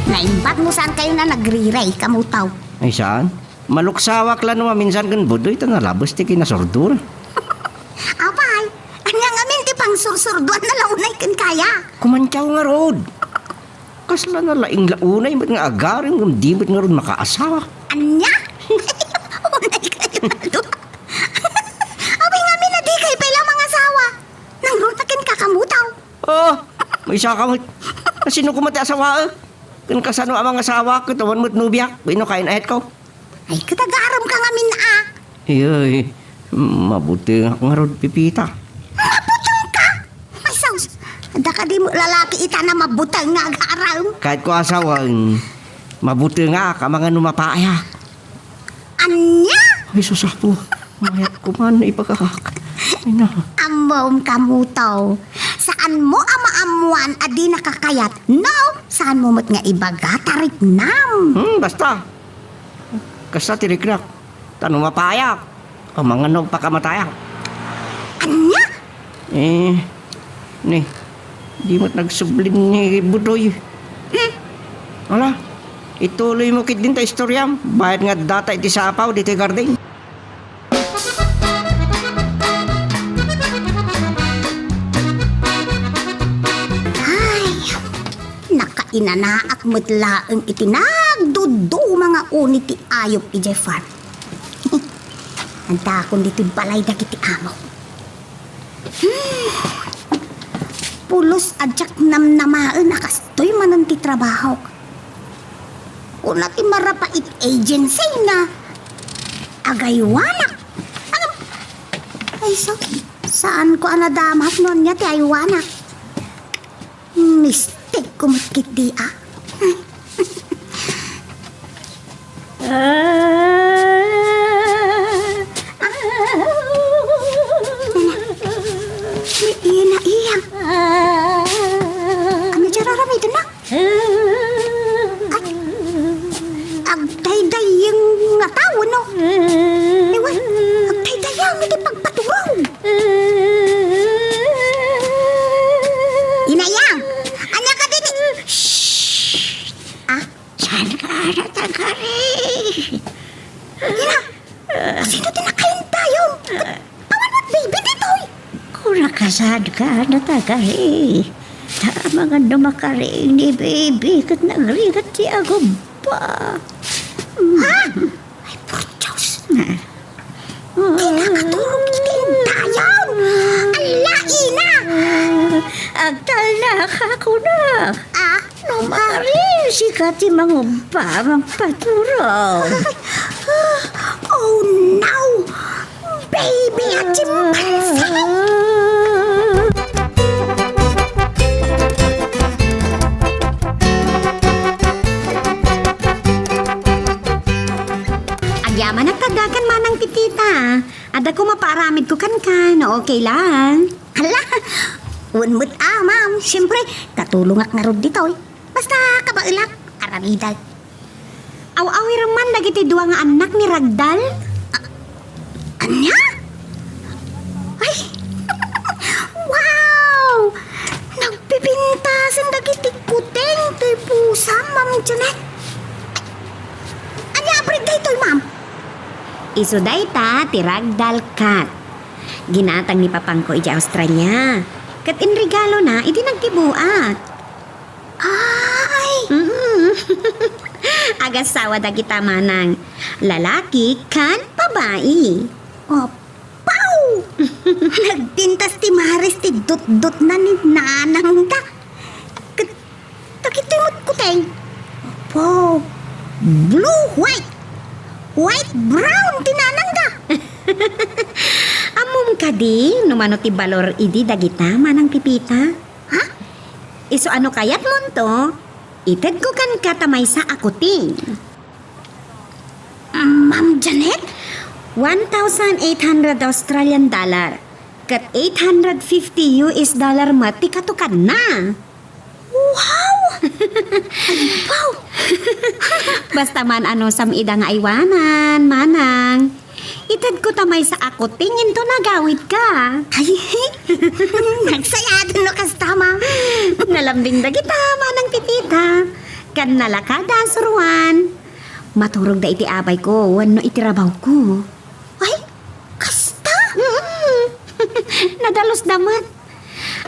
Naimbag mo saan kayo na nagriray, Kamuto. Ay, saan? Maluksawak la no maminsan ken Budoy ta nalabes ti kinasurdona. Apay, ania ngamin ti pangsursurdoanna la unay kenka? Kumantiaw ngarud. Kasla na laeng la unay met nga agarem ngem di met ngarud makaasawa. Ania? Unay kayo na dua. Apay ngamin a di kayo pay la mangasawa? Nangruna kenka, Kamuto. Oh, maysa ka met. Kasino koma ti asawaek? Ken kasano a mangasawa ket awan met nobiak wenno kain-ayatko? Ay, ket agarem ka ngamin a. Iyoy, mabutengak ngarud, Pipita. Mabuteng ka? Ay, sus! Adda kadi met lalaki ita na mabuteng nga agarem? Kayatko asawaen, mabutengak amangan no mapaayak. Ania? Ay, sus, Apo. Mayat ko man, ibagak. Ay, na. Ammom, Kamuto. Saan mo a maammoan a dinaka kayat? No, saan mo met nga ibaga ta riknam? Hmm, basta. Kasta ti riknak. Ta no mapaayak, amangan no pakamatayak. Ania? Eh, ni, di met nagsubli ni Budoy. Hmm. Ala, ituloy mo ketdin ta istoriam. Bayat nga addata iti sapaw ditoy garden. Ay, nakainanaak met laeng iti nagduduma nga uni ti ayup idiay farm. Addaakon ditoy balay dagiti amo. Hmm. Pulos a diak namnamaen a kastoy manen ti trabahok. Kuna ti marapait agency nga agaywanak. Ano? Ay, so, saanko a nadamag no ania ti aywanak? Mistik ko met ketdi, ah. Ah. Ina, ina, iyang. Ania ti ar-aramidenna? Ay, agdaydayeng nga tao, no? Ewan, agdaydayang iti pagpaturong. Ina, iyang. Ania kadi ti... Shh! Ah, saan ka natagari? Ina, sino ti nakaintayon? Awan met baby ditoy. Kuna ka saan ka natagari? Amangan no makariing ni baby ket nagrigat ti agumpa. Ha? Ay, por Dios. Ah. Di nakaturog iti intayon. Ala, ina! Agtalna ka, kuna. Ah? No makarin, sika ti mangumpa, mangpaturog. Oh, no! Baby a chimpanzee! Agyamanak kadakan, Manang Pepita. Adda koma paaramidko kenka, no okay lang. Hala! Wen met a, ma'am. Siyempre, katulongak ngarud ditoy. Basta kabaelak, aramidak. Aw-awirem man dagiti dua nga annak ni Ragdal? A-, ania? Ay! Wow! Nagpipintasen dagiti kuteng ti pusam, Ma'am Janet. Ania a breed daytoy, ma'am? Isu dayta ti Ragdal Cat. Ginatang ni papangko idiay Australia. Ket inregalona idi nagdibuak. Ay! Mm. Agassawa dagita, manang. Lalaki ken babai. Apaw! Nagpintas ti Maris ti dutdotna ni nanangda. Ket dagitoy met kuteng. Apaw! Blue, white! White, brown ti nanangda. Ammom kadi no mano ti balor idi dagita, Manang Pepita? Ha? Isu a no kayatmonto, itedko kenka ta maysa a kuteng. Ma'am Janet? One thousand eight hundred Australian dollar, ket eight hundred fifty U S dollar met ti katukadna. Wow! Ay, wow! Basta man anusam ida nga aywanan, manang. Itedko ta maysa a kuteng inton agawitka. Ay, nagsayaaten no kasta, ma'am. Nalambing dagita, Manang Pepita. Ken nalaka da suruan. Maturogda iti abayko wenno iti rabawko. Ay, kasta? Mm. Nadalosda met.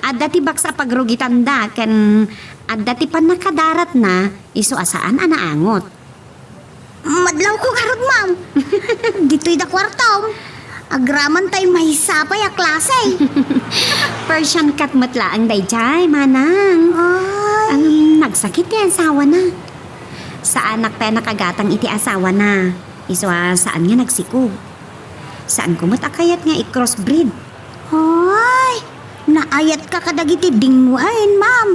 Adda ti baksa a pagrugitanda ken adda ti pannakadaratna isu a saan a naangot. Madlawko ngarud, ma'am. Ditoy da kuartom. Agraman tay maysa pay a klase. Persian cat met laeng daydiay, manang. Ay. Ang nagsakit ti asawana. Saanak pay a nakagatang iti asawana. Isu a saan nga nagsiko. Saanko met a kayat nga i-crossbreed. Ay, naayatka kadagiti dingwaen, ma'am.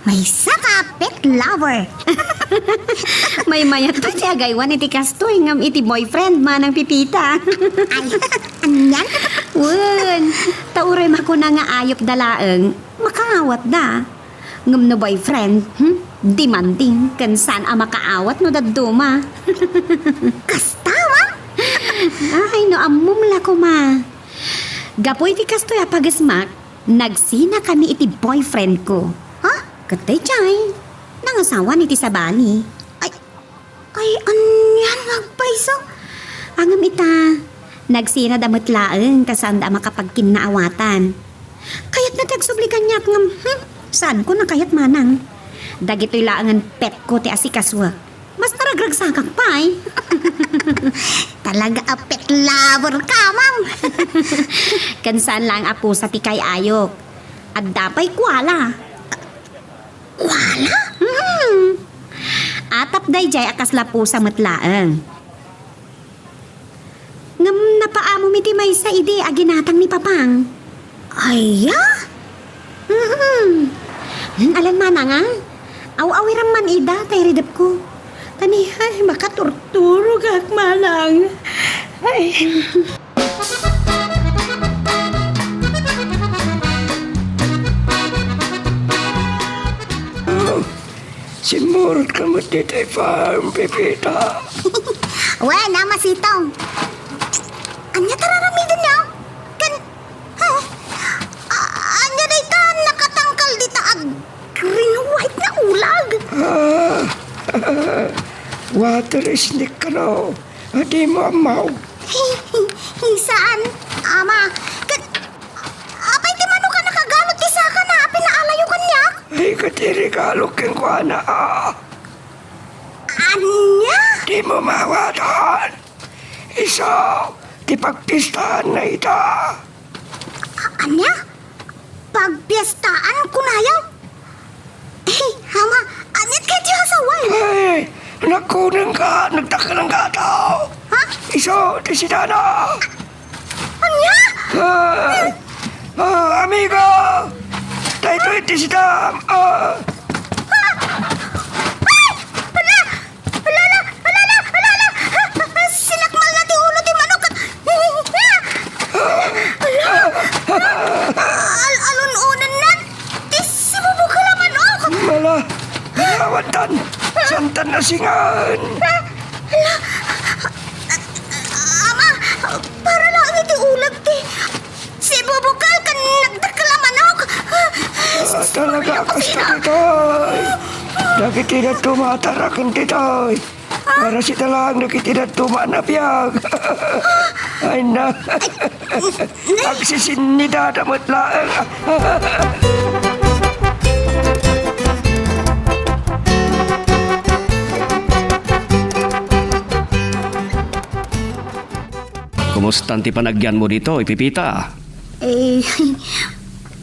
Maysa ka a pet lover. Maymayat pay ti agaywan iti kastoy ngem iti boyfriend, Manang Pepita. Ay, anian? Wen, ta uray makuna nga ayupda laeng, makaawatda. Ngem no boyfriend, hmm? Demanding, ken saan a makaawat no dadduma. Kasta, ma'am? Ay, no ammom la koma. Gapu iti kastoy a pagesmak, nagsinakami iti boyfriend ko. Ha? Ket daydiay, nangasawan iti sabali. Ay, ay, anian nga agpayso? Ngem ita, nagsinada met laeng ta saanda a makapagkinnaawatan. Kayatna ti agsubli kaniak ngem, hmm, saanko a kayat manang. Dagitoy laengen petko ti asikasuek. Mas naragragsakak pay. Talaga a pet lover ka, ma'am. Ken saan laeng a pusa ti kay-ayok. Adda pay koala. Koala? Hmm. Atap daydiay a kasla pusa met laeng. Ngem napaamom iti maysa idi a ginatang ni Papang. Aya? Mm. Alan manang, a? Aw-awiram man ida ta iridepko. Ta ni, ay, makaturturogak manang. Ay. Simmurot ka met ditoy farm, Pepita. Wen, Ama Sitong. Ania ti ar-aramidenyo? Ken, ha? A-, ania dayta nakatangkal dita a green white nga ulag? Ah, water snake kano. A, dimo ammo. Saan, Ama. Ket, apay ti mano a nakagalud ti sakana a pinaalayo kaniak? Ay, ket iregalo kenkuana, a. Ania? Dimo maawatan. Isu ti pagpiestaanna ita. A-, ania? Pagpiestaan, kunayo? Eh, Ama, ania ketdi a sawen? Ay, nagkunengka, nagdakkelengka a tao. Ha? Isu ti sidana. Ania? Ah, ah, amigo! Daytoy ti sidam! Ah! Ah! Ay! Hala! Hala, hala, hala, hala, hala! Sinakmalna ti ulo ti manok. Hala! Al-, alun-unenna ti sibubukel a manok. Mala, awantan. Saantan a singaen. Hala! Ama, para laeng iti ulag ti sibubukel ken nagdakkel a manok. Ah, talaga, kasta ditoy. Dagiti dadduma a taraken ditoy. Para sida laeng dagiti dadduma a nabiag. Ay na. Agsisinnidada met laeng. Kumustan ti panagyanmo ditoy, Pepita? Eh,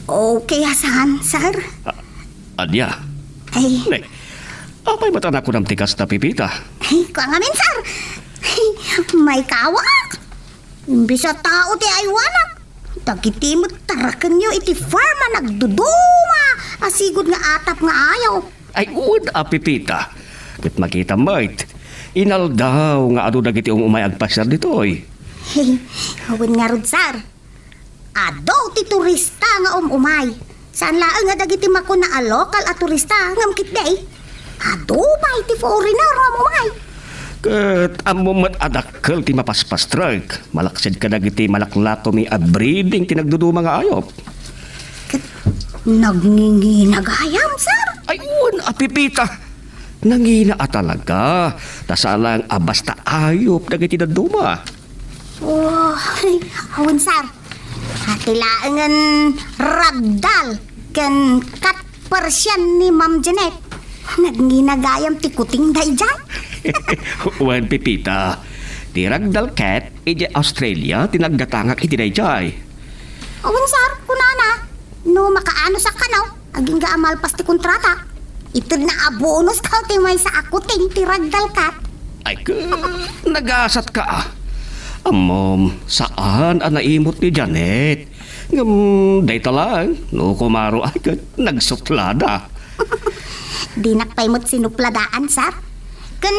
okay a saan, sir. A-, ania? Ay. Ne, apay met a nakunam ti kasta, Pepita? Ay, kua ngamin, sir. Ay, maikawak. Imbes a tao ti aywanak, dagiti met tarakenyo iti farm a nagduduma a sigud nga atap nga ayop. Ay, wen a, Pepita. Ket makitam met, inaldaw nga adu dagiti um-umay agpasiar ditoy. Wen ngarud, sir. Adu ti turista nga um-umay. Saan laeng nga dagiti makuna a lokal a turista ngem ketdi. Adu pay ti foreigner nga um-umay. Ket ammom met a dakkel ti mapaspastrek malaksid kadagiti malaklatomi a breeding ti nagduduma nga ayop. Ket nangingina gayam, sir? Ay, wen a, Pepita. Nangina a talaga. Ta saan laeng a basta ayop dagiti dadduma. Oh, awan, sir. Ati laengen ragdoll ken cat Persian ni Ma'am Janet. Nagngina gayam ti kuting daydiay. Wen, Pepita, ti ragdoll cat idiay Australia ti naggatangak iti daydiay. Awan, sir, kunana, no makaanosak kano, agingga a malpas ti kontrata. Itedna a bonus kaw ti maysa a kuting ti ragdoll cat. Ay, ka, nagasatka, a. Ammom, saan a naimut ni Janet. Ngem dayta laeng, no kumaro, ay, ka, nagsuplada. Dinak pay met sinupladaan, sir. Ken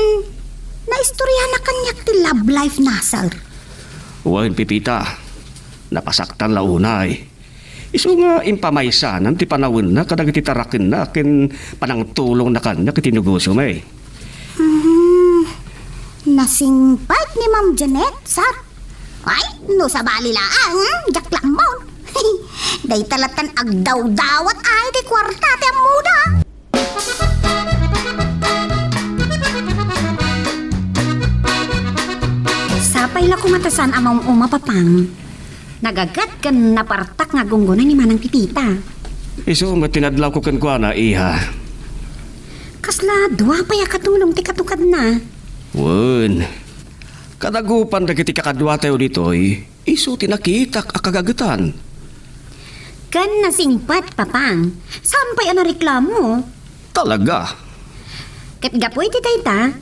naistoryanak kaniak ti love life na, sir. Wen, Pepita, napasaktan la unay. Isu nga impamaysanan ti panawenna kadagiti tarakenna ken panangtulongna kaniak iti negosiomi. Hmm, nasingpet ni Ma'am Janet, sir. Ay, no sabali laeng, hmm, diak la ammon. Dayta lattan agdawdawat ay ti kuarta ti ammoda. Sapay la koma ta saan a maum-uma, Papang. Nagaget ken napartak nga aggunggunay ni Manang Pepita. Isu met ti nadlawko kenkuana, iha. Kasla dua pay a katulong ti katukadna? Wen. Kadagupan dagiti kakaduatayo ditoy, isu ti nakitak a kagagetan. Ken nasingpet, Papang. Saan pay a nareklamo? Talaga? Ket gapu iti dayta,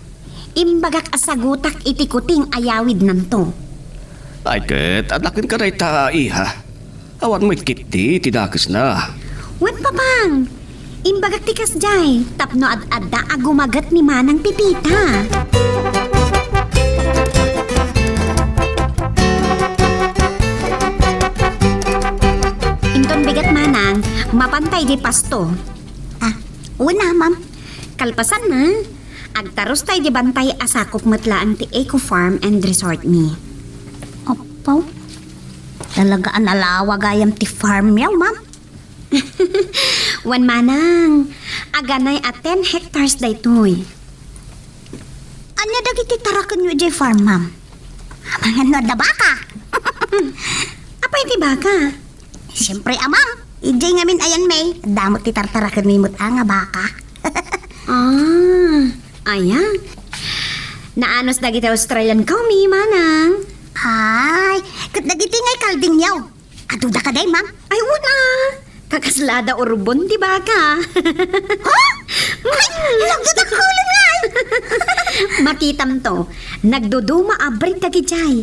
imbagak a sagutak iti kuting a yawidnanto. Ay, ket adda kenka dayta, iha. Awan met ketdi ti dakesna. Wen, Papang. Imbagak ti kasdiay, tapno ad-adda a gumaget ni Manang Pipita. Inton bigat, Manang, mapanta idiay pasto. Ah, una, ma'am. Kalpasanna, agtarus ta idiay bantay a sakup met laeng ti Eco Farm and Resort mi. Apo, talaga a nalawa gayam ti farm yaw, ma'am. Wen, Manang, aganay a ten hectares daytoy. Ania dagiti tarakenyo idiay farm, ma'am? Amangan no adda baka. Apay ti baka? Siyempre, a, ma'am. Idiay ngamin ayan, may, adda met ti tartarakenmi met a nga baka. Ah, aya. Naanus dagiti Australian cow mi, Manang. Ay, ket dagiti ngay kalding yaw. Aduda kadi, ma'am? Ay, una. Kakaslada urbon ti baka. Ha? Ay, nagdadakkel ngay. Makitamto, nagduduma a breed dagidiay.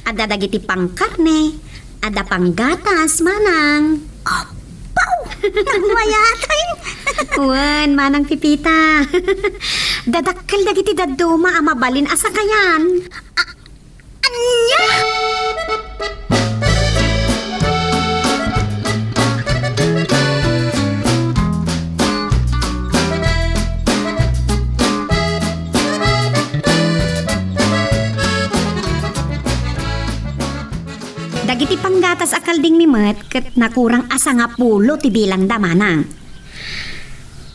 Adda dagiti pangkarne, adda panggatas, Manang. Apaw! Nagmayatay! Wen, Manang Pipita. Dadakkel dagiti dadduma a mabalin a sakayan. Ania? Dagiti panggatas a kaldingmi met ket nakurang a sangapulo ti bilangda, Manang.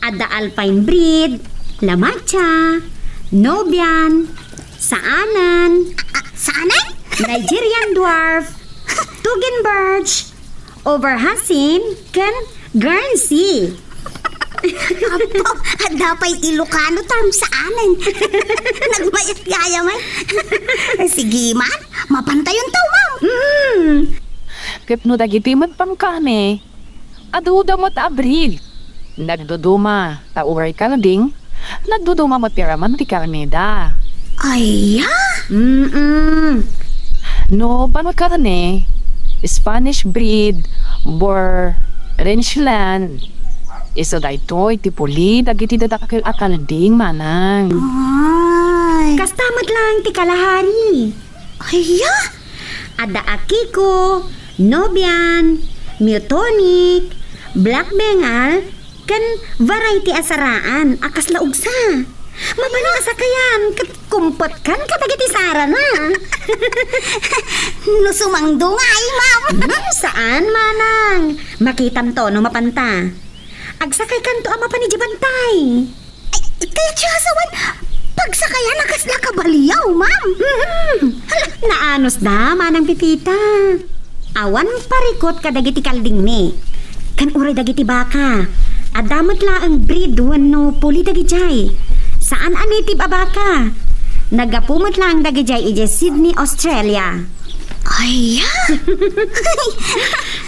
Adda Alpine breed, La Mancha, Nubian, Saanen, ah, Saanen? Nigerian Dwarf, Tugen Birch, Overhassin, ken Guernsey. Apo, adda pay Ilocano term, Saanen. Nagmayat gayam ay. Sige man, mapantayon taw, ma'am. Mm. Ket no dagiti met pangkarne, aduda met a breed. Nagduduma ta uray kalding, nagduduma met ti raman ti karneda. Aya? Mm-mm. No pangkarne, Spanish breed, Boer, Rheinland, isu daytoy ti puli dagiti dadakkel a kalding, Manang. Ay. Kasta met laeng ti Kalahari. Aya? Adda Akiko, Nubian, Mutonic, Black Bengal, ken variety a saraan a kasla ugsa. Mabalin a sakayan ket kumpetkan kadagiti sarana. No sumangdunga ay, ma'am. Hmm, saan, Manang. Makitamto no mapanta. Agsakaykanto a mapan idiay bantay. Ay, kayatyo a sawen, pagsakayan a kasla kabalio, ma'am. Mm-mm. Hala, naanusda, Manang Pipita. Awan parikut kadagiti kaldingmi. Ken uray dagiti baka. Adda met laeng breed wenno puli dagidiay. Saan a native a baka. Naggapu met laeng dagidiay idiay Sydney, Australia. Aya?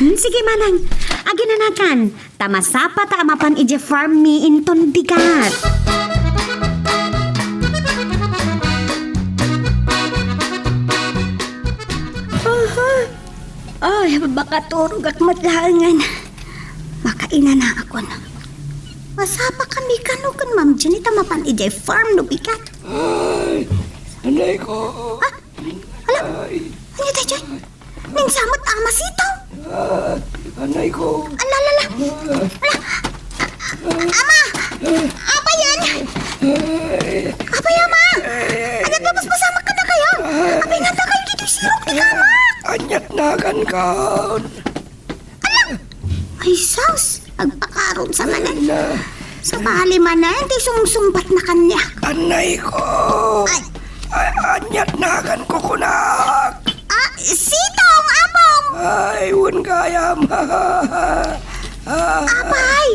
Hmm, sige, Manang. Aginanakan. Ta masapata a mapan idiay farm mi inton bigat. Aha. Ay, makaturogak met laengen. Makainanaakon. Masapakami kano ken Ma'am Jenny ta mapan idiay farm no bigat. Ay, anay ko. Ah, Ala, ania daytoy? Ania met, Ama Sitaw? Ah, anay ko. Ala, ala, ala. Ala. Ama! Apay yan? Apay, Ama! Ania ti mas masamak kadakayo? Apay, natakan ditoy sirok ti kamak! Aniat nagan ka? Ala! Ay, sus! Agpakaron sa manen. Ala. Sabali manen, ti sungsungbatna kaniak. Anay ko. Ay. Ay, aniat nagan kukunak. Ah, Sitong, Apong! Ay, wen gayam. Ah. Apay!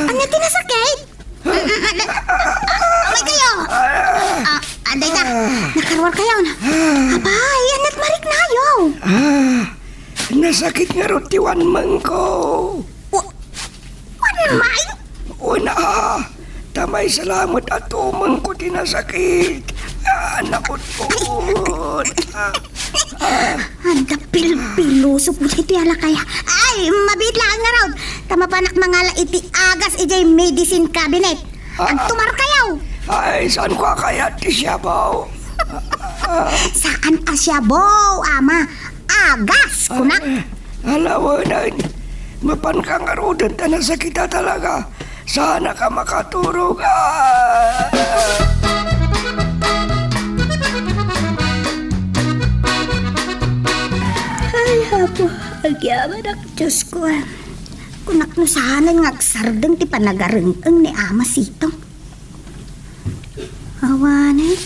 Ania ti nasakit? Amay kayo! Ah, adda ita. Nakaruar kayo. Apay, aniat mariknayo? Ah, nasakit ngarud ti wanmengko. Wa-, wanmeng? Una, ta maysa lamet a tumengko ti nasakit. Ah, naputput. Ah, ah. Adda pilpiloso pud iti alakaya. Ay, mabiit laeng ngarud. Ta mapanak mangala iti agas idiay medicine cabinet. Ah. Agtumarkayo. Ay, saanko a kayat ti shabu. Saan a shabu, ama. Agas, kunak. Ay, ala wen, mapanka ngaruden ta nasakita talaga. Saanka a makaturog. Ah! Ay, Apo, agyamanak, Diosko. Kunak no saanen nga agsardeng ti panagareng-eng ni Ama Sitong. Awanen,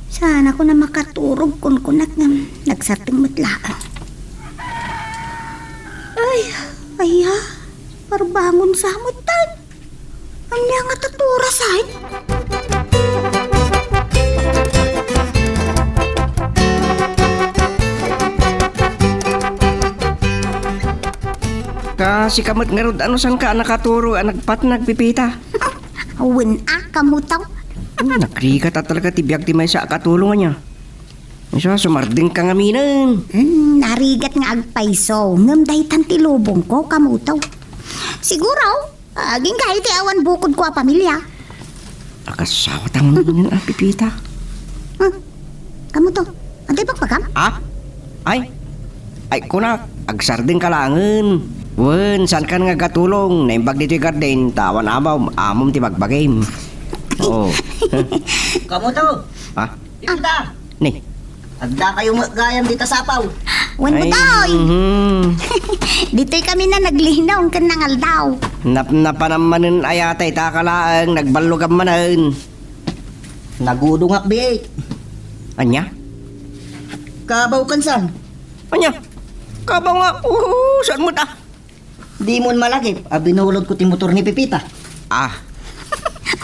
saanakon a makaturog, kunkunak ngem nagsardeng met laeng. Ay, aya, parbangon sa met tan. Ania nga tatura, say? Ka, sika met ngarud, ano, saanka a nakaturog a nagpatnag, Pipita? Wen a, kamuto. Hmm, nagrigat a talaga ti biag ti maysa a katulong ania. Isu a sumardengka ngaminen. Hmm, narigat nga agpayso, ngem daytan ti lubongko, kamuto. Siguro, agingga iti awan bukodko a pamilia. Akasawa ta ngaminen a Pipita. Hmm, kamuto. Adda ibagbagam? Ah? Ay? Ay, kunak, agsardengka laengen. Wen, saankan nga agatulong? Naimbag ditoy garden, ta awan amom, amom ti bagbagim. Oo. Kamuto? Ah? Pipita! Ni? Addakayo met gayam dita sapaw. Wen, Ay, Butoy. Mhm. Ditoy kami na naglinong ken nangaldaw. Nap-, napanam manen aya ta ita ka laeng, nagballogam manen. Nagudongak, biit. Ania? Kabaw kan saan? Ania? Kabaw nga, oo, saan met a? Dimon malagip a binulodko ti motor ni Pipita. Ah.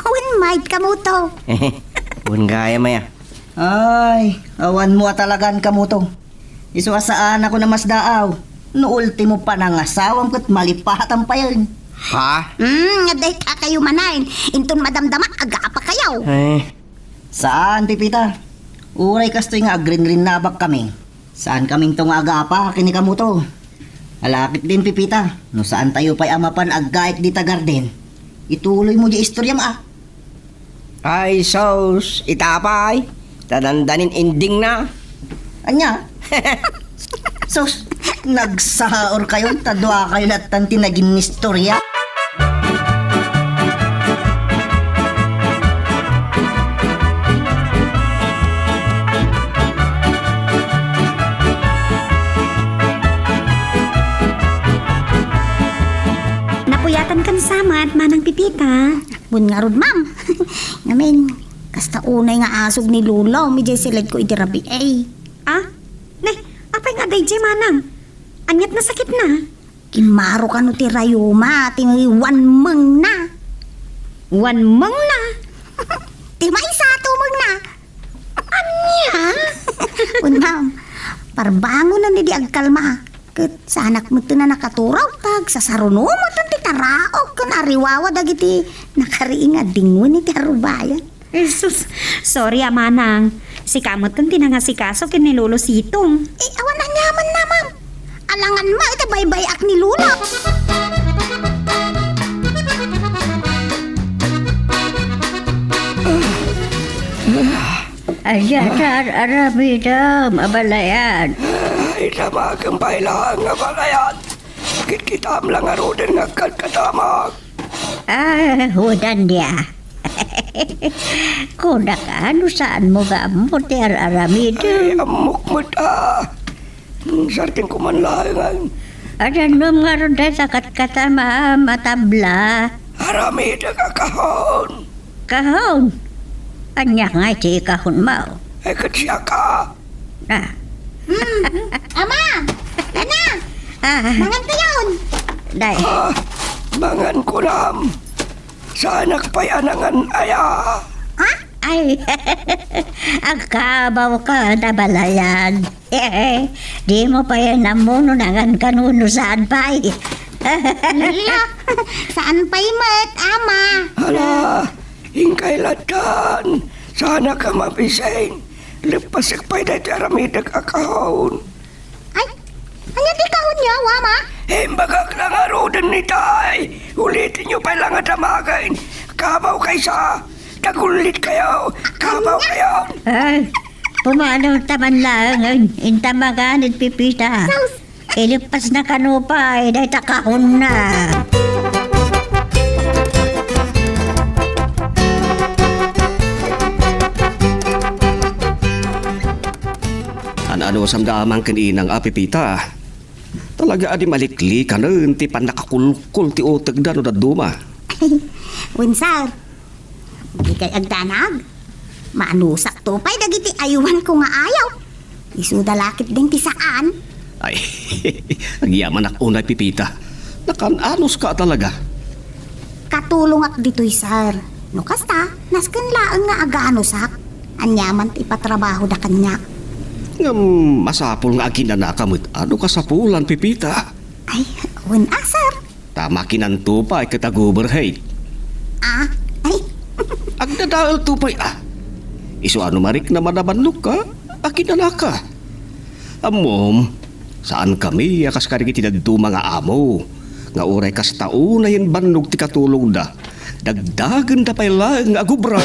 Wen met, kamuto. Wen gayam aya. Ay, awanmo a talagan, kamuto. Isu a saanakon a masdaaw. No ultimo panangasawam ket malipatan payen. Ha? Hmm, adda itakayo manen. Inton madamdama, agapakayo. Eh. Saan, Pipita. Uray kastoy nga agrinrinnabakkami. Saankaminto nga agapa ken ni kamuto. Ala ketdin, Pipita, no saantayo pay a mapan aggaik dita garden, ituloymo diay istoriam a. Ay, sus, ita pay, ta dandanin endingna. Ania? Sus, nagsaurkayon ta duakayo lattan ti naginnistoria. Napuyatankan sa met, Manang Pipita. Wen ngarud, ma'am. Ngamin, kasta unay nga asog ni Lolo, idiay siledko iti rabii. Ah? Ne, apay nga daydiay, Manang? Aniat nasakitna? Kimmaro kano ti rayuma, ti wanmengna. Wanmengna? Ti maysa a tumengna. Ania? Wen, ma'am, parbangonen idi agkalma. Ket saanak met a nakaturog, ta agsasaruno met ti taraok ken ariwawa dagiti nakarii nga dingwen iti arubayan. Jesus, sorry a, Manang. Sika met ti nangasikaso ken ni Lolo Sitong. Eh, awan aniamanna, ma'am. Alangan met iti baybay-ak ni Lolo. Ania ti ar-aramidem, abalayan? Ay, damagen pay laeng, abalayan. Kitkitam la ngaruden nga agkadkadamak. Ah, wen ania. Kunak a no saanmo nga ammo ti ar-aramidem. Ay, ammok met a. Sardengko man laengen. Adannom ngarud dayta katkatama a matabla. Aramidek a kahon. Kahon? Ania ngay ti kahonmo? Ay, ket siaka. Ah. Hmm. Ama! Ina! Ah. Mangan kayon! Day. Ah, mangan kunam. Saanak pay a nangan aya. Ha? Ay, agkabawka, abalayan. Dimo pay ammo no nangan kano no saan pay. Ala, saan pay met, Ama? Ala, inkay lattan. Saanak a mabisin. Leppasek pay daytoy aramidek a kahon. Ay, ania ti kahonyo, Ama? Imbagak la ngaruden itay. Ulitinyo pay la nga damagen. Kabaw kaysa. Tagullit kayo. Kabaw kayo. Ay, pumanaw ta man laeng, inta maganid Pepita. Sus! Ilipas na kano pay, dayta kahonna. An-anusam da amang ken inang a Pepita. Talaga a di maliklikanen ti pannakakulkol ti utegda no dadduma. Wen, sir, dikay agdanag. Maanusakto pay dagiti aywanko nga ayaw. Isuda la ketdin ti saan. Ay, agyamanak unay, Pepita. Nakan-anuska talaga. Katulongak ditoy, sir. No kasta, nasken laeng nga aganusak. Aniaman ti ipatrabahoda kaniak. Ngem masapul nga aginanaka met a no kasapulan, Pepita. Ay, wen a, sir. Ta makinanto pay ket aguberhek. Ah, ay. Agdadaelto pay a. Isu a no mariknam a nabannogka, aginanaka. Ammom, saankami a kas kadagiti dadduma nga amo, nga uray kasta unayen bannog ti katulongda, dagdagenda pay laeng nga agubra.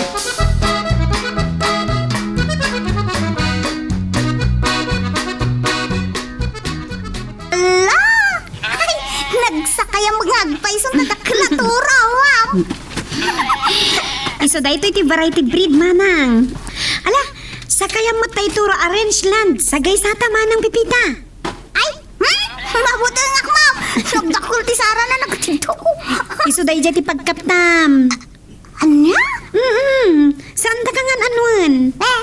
Ala! Ay, nagsakayam nga agpayso, nadakkel a turo, wow! Isu daytoy ti variety breed, manang. Ala, sakayam met tay turo a French land. Sagaysata, manang Pepita. Ay, hmm? Mabutengak, ma'am. Nagdakkel ti sara na nagtidto. Isu daydiay ti pagkaptam. Ania? Mm-mm. Saandaka ngan anuen? Eh,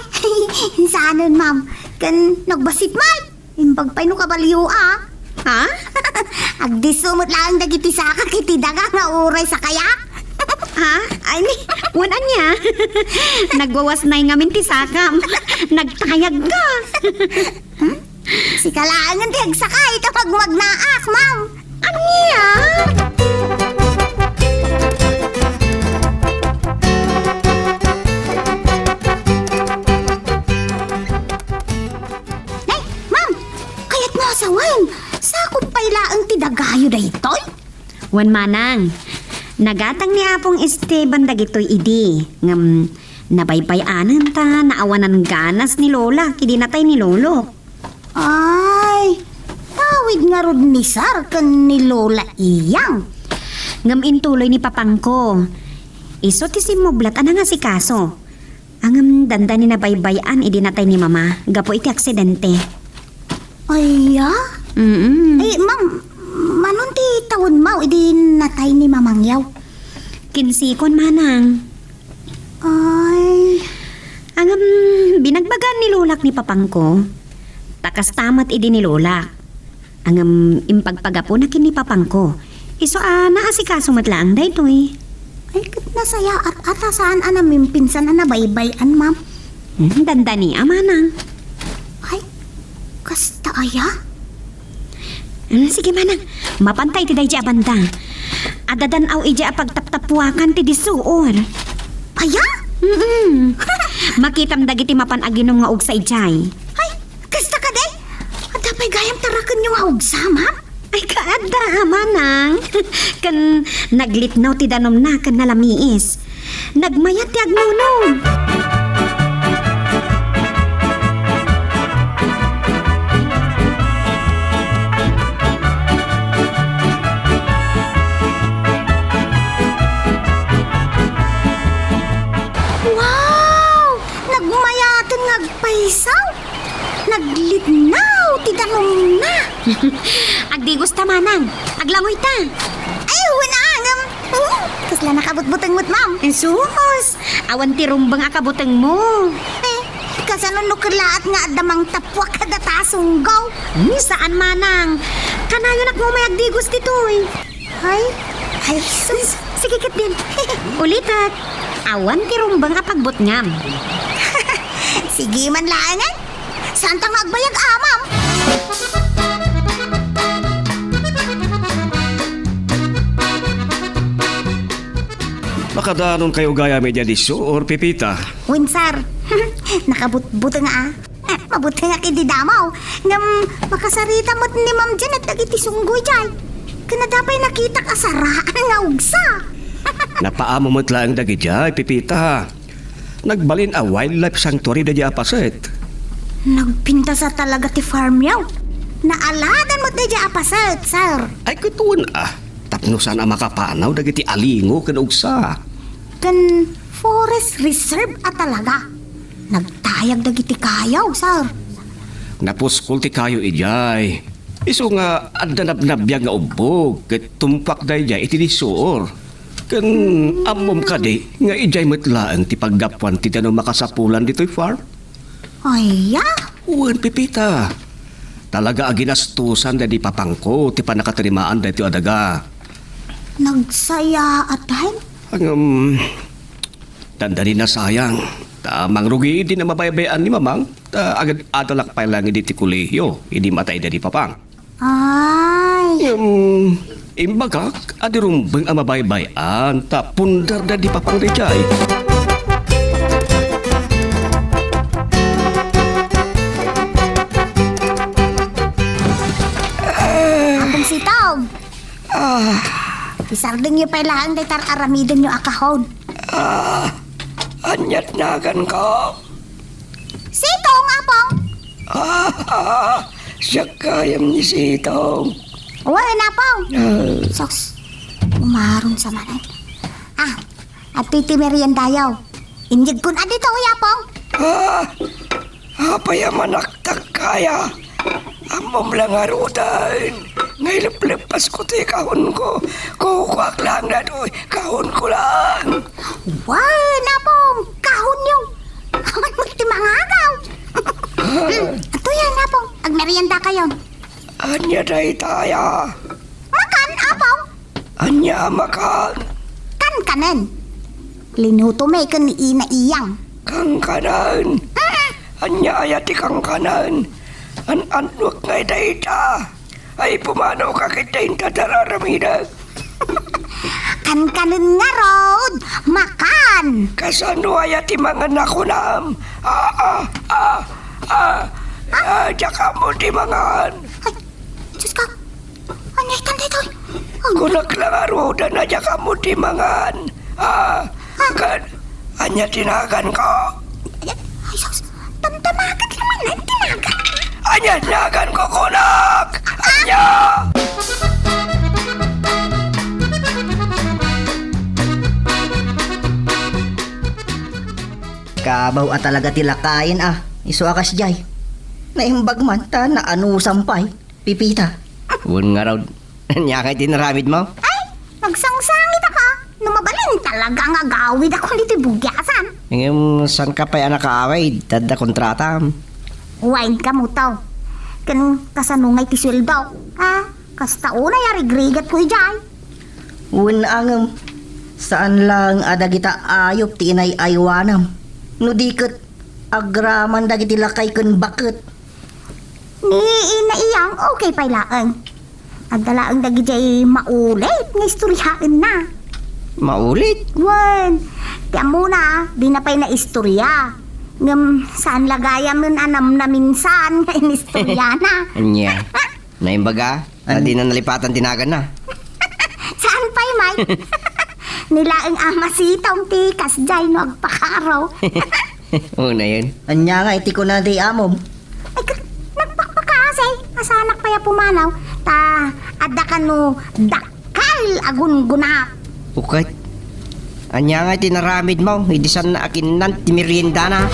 saanen, ma'am. Ken nagbassit met. Imbag pay no kabalio, a. Ha? Agdisso met laeng dagiti sakak iti daga nga uray sakayak. Ha? Ay, ni, wen ania? Nagwawasnay ngamin ti sakam. Nagtayag ka. Hmm? Sika laengen ti agsakay ta magmagnaak, ma'am. Ania? Nay, ma'am! Kayatmo a sawen, sakup pay laeng ti dagayo daytoy? Wen manang, nagatang ni Apong Esteban dagitoy idi, ngem nabaybay-anen ta naawanan ganas ni Lola idi natay ni Lolo. Ay, tawid ngarud ni Sar ken ni Lola Iyang. Ngem intuloy ni papangko. Isu ti simmublat a nangasikaso. Ngem dandani nabaybay-an idi natay ni Mama gapu iti aksidente. Aya? Mm-mm. Ay, ma'am, manon ti tawenmo idi natay ni Mamangyaw? Kinsikon, manang. Ay. Ngem, binagbagaan ni Lolak ni Papangko. Ta kasta met idi ni Lolak. Ngem, impagpagapuna ken ni Papangko. Isu a naasikaso met laeng daytoy. Ay, ket nasayaat a ta saan a namimpinsan a nabaybay-an, ma'am. Hmm, dandani a manang. Ay, kasta aya? Hmm, sige, manang. Mapanta iti daydi a banda. Adda dan-aw idiay a pagtaptappuakan ti dissuor. Aya? Mm-mm. Makitam dagiti mapan aginom nga ugsa idiay. Ay, kasta kadi? Adda pay gayam tarakenyo nga ugsa, ma'am? Ay, kaadda, manang. Ken naglitnaw ti danumna ken nalamiis. Nagmayat ti agnunong. Wow! Nagmayaten nga agpayso! Naglitnaw ti danumna! Agdigos ta, manang. Aglangoy ta. Ay, wen a, ngem, hmm, kasla nakabutbuteng met, ma'am. Sus! Awan ti rumbeng a kabutengmo. Eh, kasano no kellaat nga adda mangtappuak kadata a sunggaw? Hmm, saan, manang. Kanayonak umay agdigos ditoy. Ay, ay, sus. Sige ketdin. Ulitek. Awan ti rumbeng a pagbutngam. Sige man laengen. Saanta nga agbayag, a, ma'am? Makadanon kayo gayam idiay dissuor, Pepita? Wen, sir. Nakabutbuteng, a. Mabutengak idi damo. Ngem, makasarita met ni Ma'am Janet dagiti sunggoy diay. Ken adda pay nakitak a saraan nga ugsa. Napaamo met laeng dagidiay, Pepita. Nagbalin a wildlife sanctuary daydiay a paset. Nagpintas a talaga ti farmyo. Naaladan met daydiay a paset, sir. Ay, kutoen a. Tapno saan a makapanaw dagiti alingo ken ugsa. Ken forest reserve a talaga. Nagtayag dagiti kayo, sir. Napuskol ti kayo idiay. Isu nga adda nabnabiag nga ubbog ket tumpak daydiay iti dissuor. Ken ammom kadi nga idiay met laeng ti paggapuan ti danum a kasapulan ditoy farm? Aya? Wen, Pepita. Talaga a ginastusan daydi papangko ti pannakatarimaan daytoy a daga. Nagsayaat, hen? Ngem, dandani nasayang. Ta mangrugi idi na mabaybay-an ni Mamang, ta agad-adalak pay laeng idi ti kolehio idi matay daydi papang. Ay. Ngem, imbagak a di rumbeng a mabaybay-an, ta pundar daydi papang daydiay. Apong Sitong. Ah. Isardengyo pay laeng dayta ar-aramidenyo a kahon. Ah, aniat naganko? Sitong, Apong. Ah, ah, siak gayam ni Sitong. Wen, Apong. Ah. Sus, umaron sa manen. Ah, adtoy ti meriendayo. Inyegkon a ditoy, Apong. Ah, apay a manaktak kaya? Ammom la ngaruden nga ilepleppasko ti kahonko. Kukuak laeng daytoy, kahonko laeng. Wen, Apong, kahonyo. Awan met ti mangagaw. Hmm, adtoy, Apong, agmeriendakayon. Ania daytaya? Makan, Apong. Ania a makan? Kankanen. Linuto mi ken ni Ina Iyang. Kankanen? Mm. Ania aya ti kankanen? An-annuak ngay dayta? Ay, pumanawka ket dayta ti ar-aramidek. Kankanen ngarud, makan. Kasano aya ti mangan a kunam? Ah, ah, ah, ah, ah, diak ammo ti mangan. Ay, Diyos ko! Ania itan daytoy? Ay, kunak la ngaruden a diak ammo ti mangan. Ah, ken, ania ti naganko? Ay, sus! Damdamaget la manen ti nagan. Ania ti naganko, kunak? Ania? Kabaw a talaga ti lakayen a, isu a kasdiay. Naimbag man ta naanusam pay. Pipita. Wen ngarud, ania ngay ti inaramidmo? Ay, nagsangsangit ako. No mabalin talaga nga agawid ako ditoy bugiasan. Ngem, saanka pay a nakaawid, ta adda kontratam. Wen kamo to. Ken kasano ngay ti sueldo? Ha? Kasta unay a rigrigatko idiay. Wen a ngem, saan laeng a dagita ayup ti inay-aywanam. No di ket agraman dagiti lakay ken baket. Ni Ina Iyang, okay pay laeng. Adda laeng dagidiay maulit nga istoryaenna. Maulit? Wen, ti ammona, dina pay naistorya. Ngem saan la gayamen a namnaminsan nga inistoryana. Ania? Naimbaga? An- Adina nalipatan ti naganna. Saan pay, Mike? Ni laeng Ama Sitong ti kasdiay no agpakaro. Una yun. Ania ngay ti kuna ti amom? Ay, ka-, nagpakpakaasi. Asanak pay a pumanaw. Ta, adda kano dakkel a gungguna. Ukat. Ania ngay ti naramidmo? Idi saan a kinnan ti meriendana?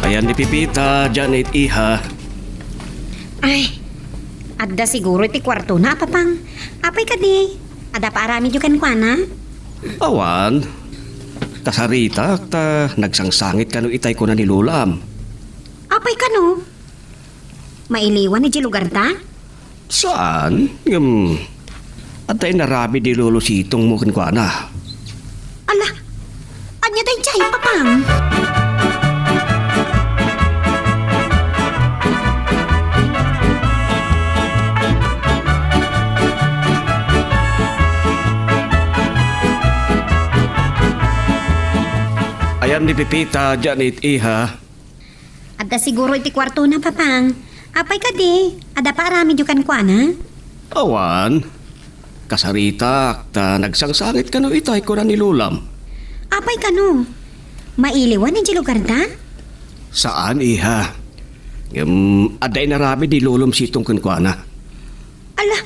Ayan ni Pipita, Janet, iha. Ay, adda siguro iti kuartona, Papang. Apay kadi, adda paaramidyo kenkuana? Awan. Kasaritak ta nagsangsangit kano itay kuna ni Lolam. Apay kano? Mailiwan idiay lugarta? Saan? Ngem, adda inaramid ni Lolo Sitong mo kenkuana. Ala, ania daydiay, Papang? Ayan Ni Pepita diay iti iha. Adda siguro iti kuartona, Papang. Apay kadi? Adda paaramidyo kenkuana? Awan. Kasaritak, ta nagsangsangit kano itay, kuna ni Lolam. Apay kano? Mailiwan idiay lugarda? Saan, iha. Ngem adda inaramid ni Lolom Sitong kenkuana. Ala,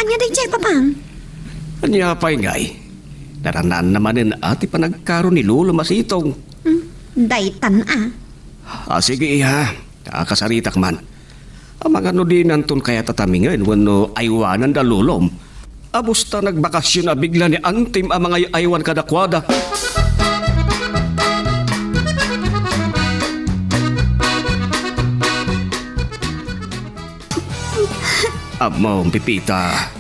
ania daydiay, Papang? Ania pay ngay? Naranaanna manen a ti panagkaro ni Lolom a Sitong. Hmm, daytan a. Ah, sige, iha. Ah, kasaritak man. Amangan no dinanton kayat a tamingen wenno aywanan da Lolom. Abus ta nagbakasyon a bigla ni Antim a mangay-aywan kadakuada. Ammom, Pepita,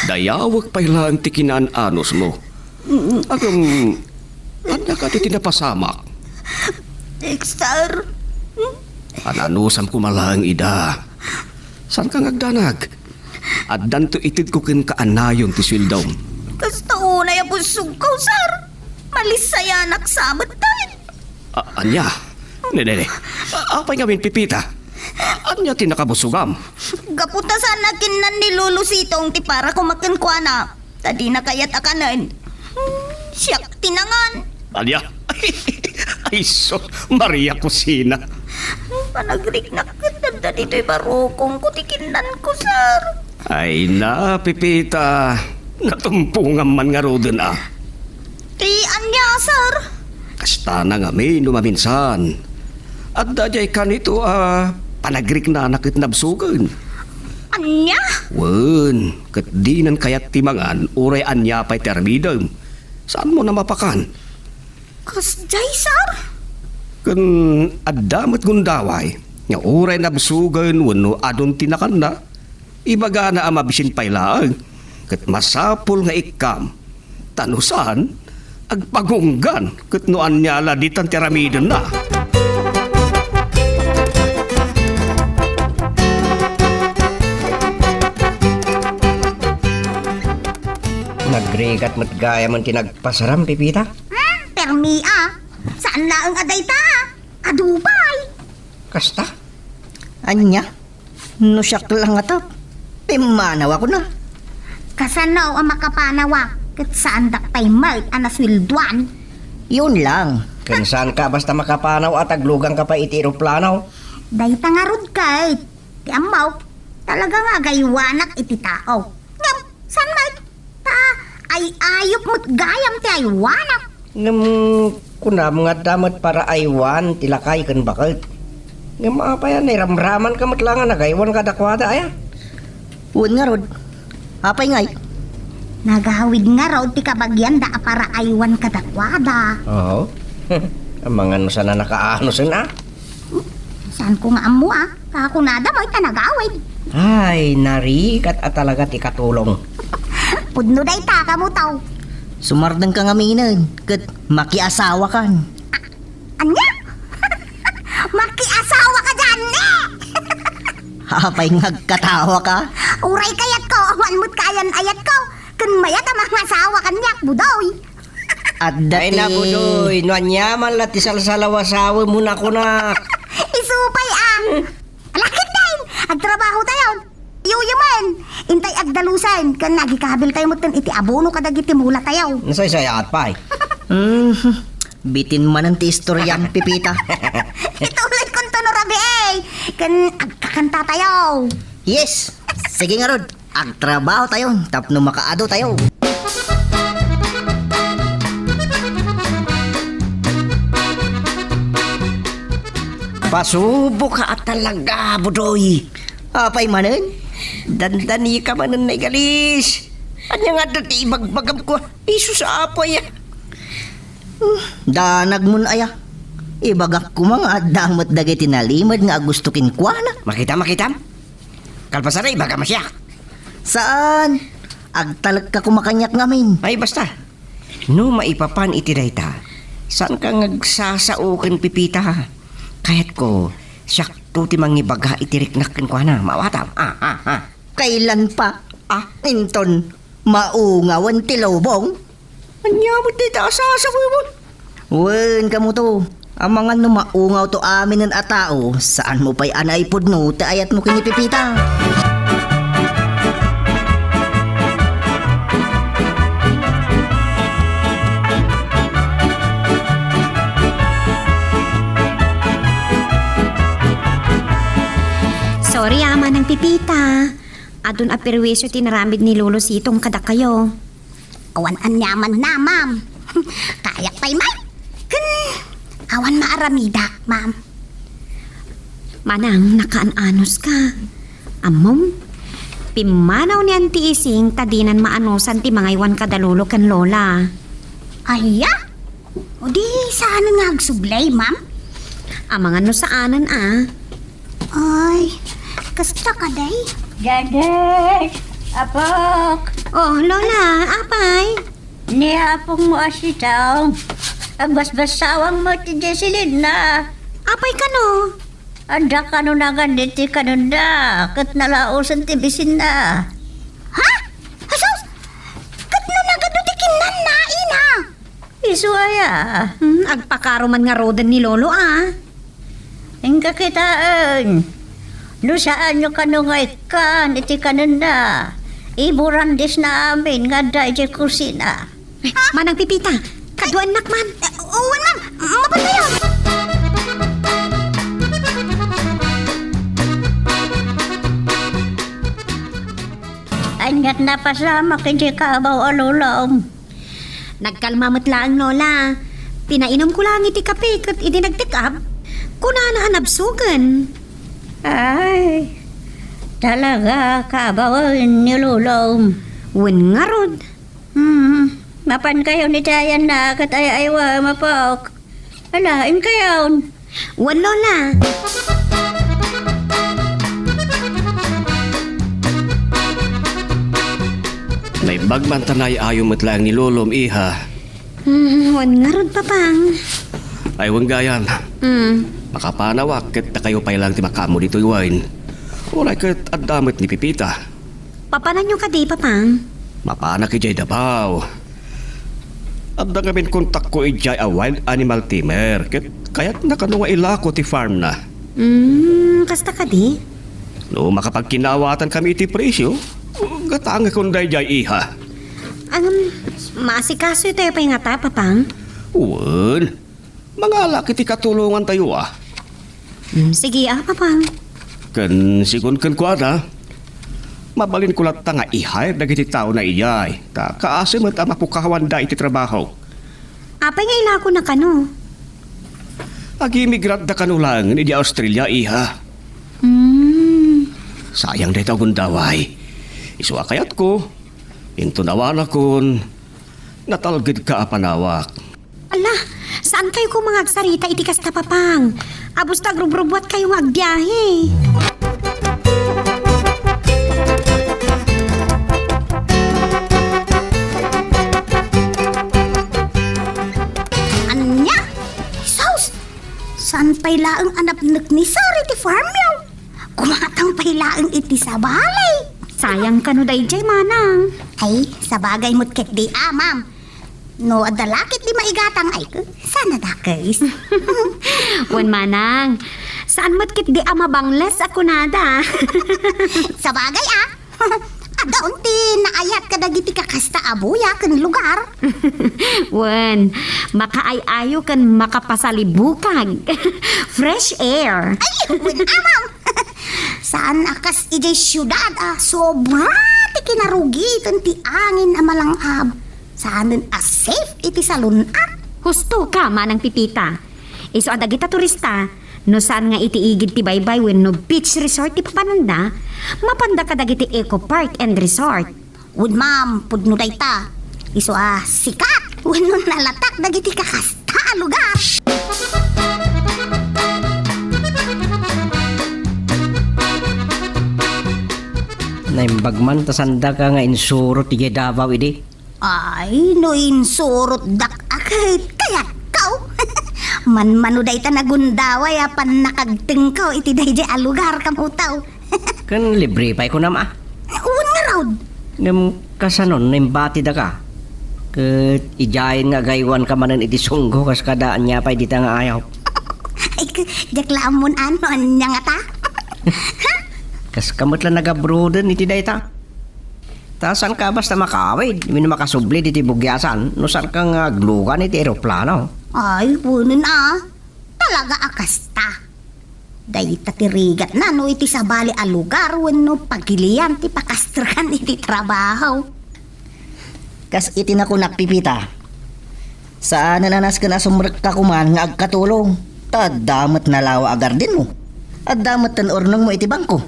dayawek pay laeng ti kinaan-anusmo. Ngem, ania kadi ti napasamak? Dexter. An-anusam koma laeng ida. Saanka nga agdanag? Addanto itedko kenka a nayon ti sueldom. Kasta unay a busogko, sir. Malisayanak sa met, tay. A-, ania? Ne, ne, ne. A-, apay ngamin, Pepita? A-, ania ti nakabusogam? Gapu ta saan a kinnan ni Lolo Sitong ti para koma kenkuana, ta dina kayat a kanen. Hmm, siak ti nangan. Ania? Ay, sus, Maria Cosina. Panagriknak ket adda ditoy barukongko ti kinnanko, sir. Ay na, Pepita. Natumpongam man ngaruden a. Ti ania, sir? Kastana ngamin no maminsan. Adda diay kanito a panagriknana ket nabsugen. Ania? Wen, ket dinan kayat ti mangan uray ania pay ti aramidem. Saanmo a mapakan? Kasdiay, sir? Ken adda met gundaway nga uray nabsugen wenno adun ti nakanna, ibagana a mabisin pay laeng, ket masapul nga ikkam. Ta no saan, agpagunggan ket no ania la ditan ti aramidenna. Nagrigat met gayam ti nagpasaram, Pepita. Hmm, permi a. Saan laeng a dayta? Adu pay. Kasta? Ania? No siak la ngata, pimmanaw a kuna. Kasano a makapanaw a ket saandak pay met a nasueldoan? Yun lang. Ken saanka basta makapanaw a taglugangka pay iti eroplano? Dayta ngarud ket ti ammok, talaga nga agaywanak iti tao. Ngem, saan met? Ta, ay-ayop met gayam ti aywanak. Ngem, kunam nga adda met paraaywan ti lakay ken baket. Ngem apay a nairamramanka met la nga nagaywan kadakuada, aya? Wen ngarud, apay ngay? Nagawid ngarud ti kabagianda a paraaywan kadakuada. Oo. Amangan no saan a nakaano sen a? Saanko nga ammo a. Kakunada met a nagawid. Ay, narigat a talaga ti katulong. Pudno dayta, kamo taw. Sumardengka ngaminen, ket makiasawakan. A-, ania? Makiasawaka diay, ne? Apay nga agkatawaka? Uray kayatko, awan met kaayan-ayatko. Ken mayat a mangasawa kaniak, Budoy. Adda ti... Ay na, Budoy, no aniaman la ti salsalaw a sawem mo nakunak. Isu pay a. Alakit din! Agtrabaho tayo! Yuyu man! Intay agdalusan, ken nagikabil tayo metten iti abono kadagiti mula tayo. Nasaysayaat pay. Hmm, bitin manen ti istoriam, Pepita. Ituloy kon to no rabii, ken agkakanta tayo. Yes! Sige ngarud. Agtrabaho tayo tapno makaadu tayo. Pasuboka a talaga, Budoy. Apay manen? Dandaneka manen naigalis. Ania nga adda ti ibagbagam ko? Isu sa apay, ah. Hmm, danag mon aya. Ibagak koma nga adda met dagiti nalimed nga agusto kenkuana. Makita, makitam? Kalpasanna, ibagam a siak. Saan? Agtalekka koma kaniak ngamin. Ay, basta. No maipapan iti dayta, saanka nga agsasao ken Pepita. Kayatko, siakto ti mangibaga iti riknak kenkuana. Maawatam. Ah, ah, ah. Kailan pa? Ah? Inton maungawen ti lubong? Ania met dayta a sasawem? Wen, kamoto, amangan no maungawto aminen a tao, saanmo pay a naipudno ti ayatmo ken ni Pepita. Sorry, a, Manang Pepita. Adun a perwisyo ti inaramid ni Lolo Sitong kadakayo. Awan aniamanna, ma'am. Kayak pay man. Ken awan maaramidak, ma'am. Manang, nakaan-anos ka. Ammom, pimmanaw ni Auntie Ising ta dinan maanosan ti mangaywan kada lolo ken lola. Aya? O di, saanen nga agsubli, ma'am? Amangan no saanen, a. Ay, kasta kadi? Janet! Apok! Oh, Lola, apay? Ni apongmo a Sitong, agbasbasawangmo ti Jesselinna. Apay kano? Adda kano nagad iti kanenda, ket nalaosen ti bisinna. Ha? Asus! Ket no nagadu ti kinnanna, ina? Isu aya? Hmm, agpakaro man ngaruden ni Lolo, a. Inka kitaen. No saanyo kano nga ikkan iti kanenda, iburandisna amin nga adda idiay kusina. Manang Pepita, kaduaennak man. Eh, wen, ma'am. Mapatayo. Ania't napasamak iti kabaw a lolom? Nagkalma met laeng, Lola. Pinainomko laeng iti kape ket idi nagtek-ab, kunana a nabsugen. Ay, talaga, kabawen ni Lolom. Wen ngarud. Hmm, mapankayon iti ayanna ket ay-aywa, mapok. Ala, inkayon. Wen, Lola. Naimbag man ta naay-ayo met laeng ni Lolom, iha. Hmm, wen ngarud, Papang. Ay, wen gayam. Hmm. Makapanawak, ket dakayo pay laeng ti makaammo ditoy wine. Uray ket adda met ni Pepita. Papananyo kadi, Papang? Mapanak idiay Davao. Adda ngamin kontakko idiay a wild animal tamer, ket kayatna kano nga ilako ti farmna. Hmm, kasta kadi? No makapagkinawatan kami iti presyo, gatangekon daydiay, iha. Ngem, maasikasotayo pay ngata, Papang? Wen, mangalak iti katulongantayo, a. Hmm, sige, a, Papang. Ken sigun kenkuana, mabalinko latta nga i-hire dagiti taona idiay, ta kaasi met a mapukawanda iti trabaho. Apay nga ilakona kano? Agimigratda kano laengen idiay Australia, iha. Hmm. Sayang dayta a gundaway. Isu a kayatko, inton awanakon, natalgedka a panawak. Ala, saankayo koma nga agsarita iti kasta, Papang? Abus ta agrubrubuatkayo nga agbiahe. Ania? Sus! Saan pay laeng a napnek ni Sir iti farmyo? Kumatang pay laeng iti sabali. Sayang kano daydiay, Manang. Ay, sabagay met ketdi, a, ma'am. No adda la ketdi maigatang, ay, saan a dakes? Wen, Manang, saan met ketdi a mabangles a kunada. Sabagay, a. Adda unti naayat kadagiti kakasta a buya ken lugar. Wen, makaay-ayo ken makapasalibukag. Fresh air. Ay, wen, a, ma'am. Saan a kas idiay siudad a sobra ti kinarugi ken ti angin a malang-ab. Saanen a safe iti salun-at. Husto ka, Manang Pepita. Isu a dagita turista, no saan nga iti igid ti baybay wenno beach resort ti papananda, mapanda kadagiti Eco Park and Resort. Wen, ma'am, pudno dayta. Isu a sikat wenno nalatak dagiti kakasta a lugar. Naimbag man ta sandaka nga insurot idiay Davao idi. Ay, no insurotdak a ket kayatko. Manmano dayta nagundaway a pannakagtengko iti daydiay a lugar, kamotaw. Ken libre pay kunam a. Wen ngarud. Ngem kasanon no imbatidaka? Ket idiayen nga agaywanka manen iti sunggo kas kada ania pay dita nga ayaw. Ay, k-, diak la ammon no ania ngata. Kas ka met la nagabruden iti dayta. Ta saanka basta makawid wenno makasubli ditoy bugiasan no saanka nga aglugan iti eroplano. Ay, wenno a. Talaga a kasta. Dayta ti rigatna no iti sabali a lugar wenno pagilian ti pakastrekan iti trabaho. Kas iti nakunak, Pipita, saanen a nasken a sumrekka koman nga agkatulong, ta adda met nalawa a gardinmo. Adda met ti urnongmo iti bangko.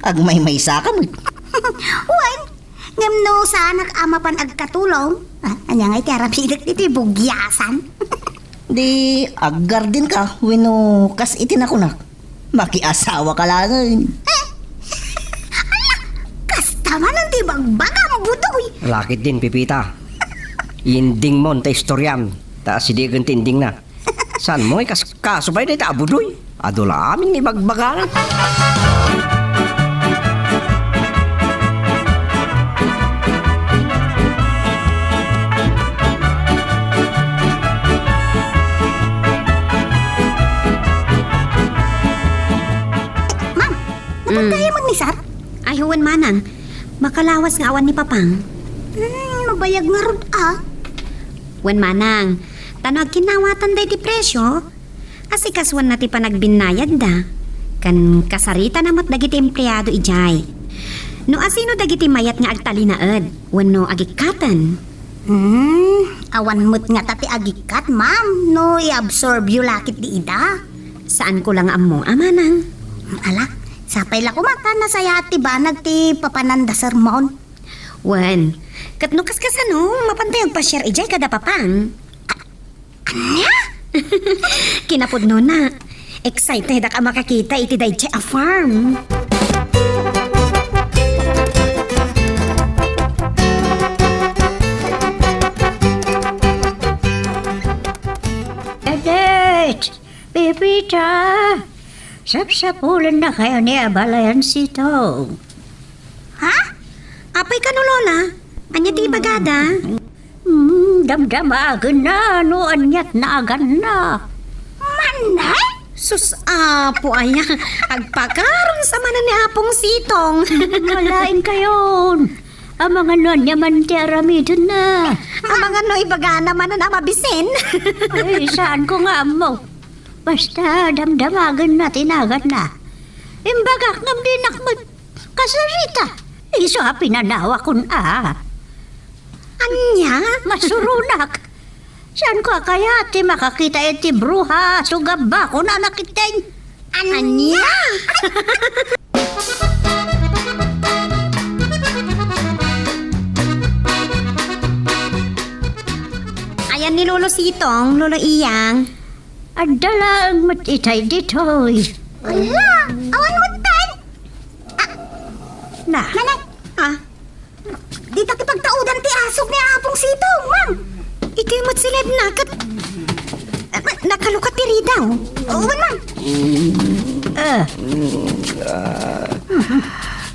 Agmaymaysaka met. Wen, ngem no saanak a mapan agkatulong, ah, ania ngay ti aramidek ditoy bugiasan? Di aggardenka wenno kas iti nakunak, makiasawaka laengen. Eh, ala, kasta manen ti bagbagam, Budoy. Lakit din, Pipita. Endingmon ta istoriam, ta asidegen ti endingna. Saanmo nga ikaskaso pay dayta a Budoy? Adu la amin nga ibagbagana. Ma'am, napan Mm. kayo magnisar? Ay, wen manang. Makalawas nga awan ni Papang. Hmm, mabayag ngarud, ah. Wen manang, ta no agkinnawatan daydi presio, asikasuenna ti panagbinnayadda, ken kasaritana met dagiti empleado idiay. No asino dagiti mayat nga agtalinaed wenno agikkaten? Hmm, awan met ngata ti agikkat, ma'am, no i-absorb yo la ketdi ida. Saanko la nga ammo, a manang. Ala, sapay la koma ta nasayaat ti banag ti papananda sermon. Wen, ket no kaskasano, mapantayo agpasiar idiay kada Papang. Ania? Kinapudnona, excitedak a makakita iti daydiay a farm. Edet! Pipita! Sapsapulennakayo ni abalayan Sitong. Ha? Apay kano, Lola? Ania ti ibagada? Hmm, damdamagenna no aniat naaganna. Manay? Sus, Apo, aya. Agpakaron sa manen ni Apong Sitong. Malaing kayon. Amangan no ania man ti aramidenna. Amangan no ibagana manen a mabisin. Ay, saanko nga ammo. Basta damdamagenna ti naganna. Imbagak ngem dinak met kasarita. Isu a pinanawakon a. Ania? Masuronak. Saanko a kayat ti makakita iti bruha a sugabbakon a nakiteng. Ania? Ayan ni Lolo Sitong, Lolo Iyang. Adda laeng met itay ditoy. Ala, awan met tay. Ah, Na. Nanay. Ah, Dita ti pagtaudan ti asok ni Apong Sitong, ma'am. Iti met si Ledna, ket, eh, nakalukat ti ridaw. Wen, ma'am. Ah.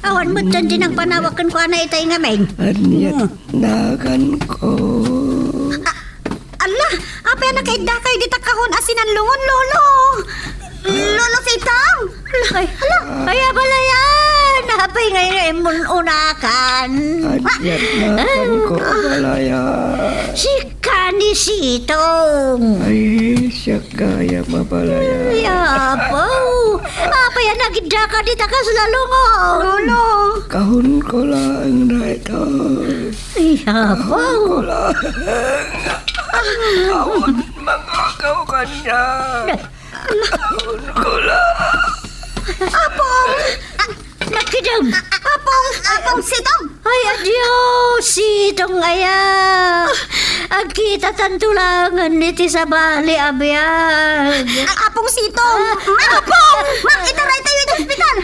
Awan met daydi nagpanawak kenkuana itay ngamin. Aniat naganko. Ah, Ala, apay a nakaiddakayo dita kahon a sinanlongon, Lolo? Lolo Sitong? Ay, ala, ay, abalayan! Apay ngay nga immun-unakan? Aniat naganko, abalayan. Sika ni Sitong. Ay, siak gayam, abalayan. Ay, apo. Apay a nakiddaka dita kasla lungon? Lolo. Kahonko laeng dayta. Ay, apo. Awan mangagaw kaniak. Awan ko la. Apong! Nakidem! Apong! Apong Sitong! Ay, adios, Sitong aya! Agkitatanto laengen iti sabali a biag. Apong Sitong! Ah. Apong! Ma'am, itaray tayo iti ospital!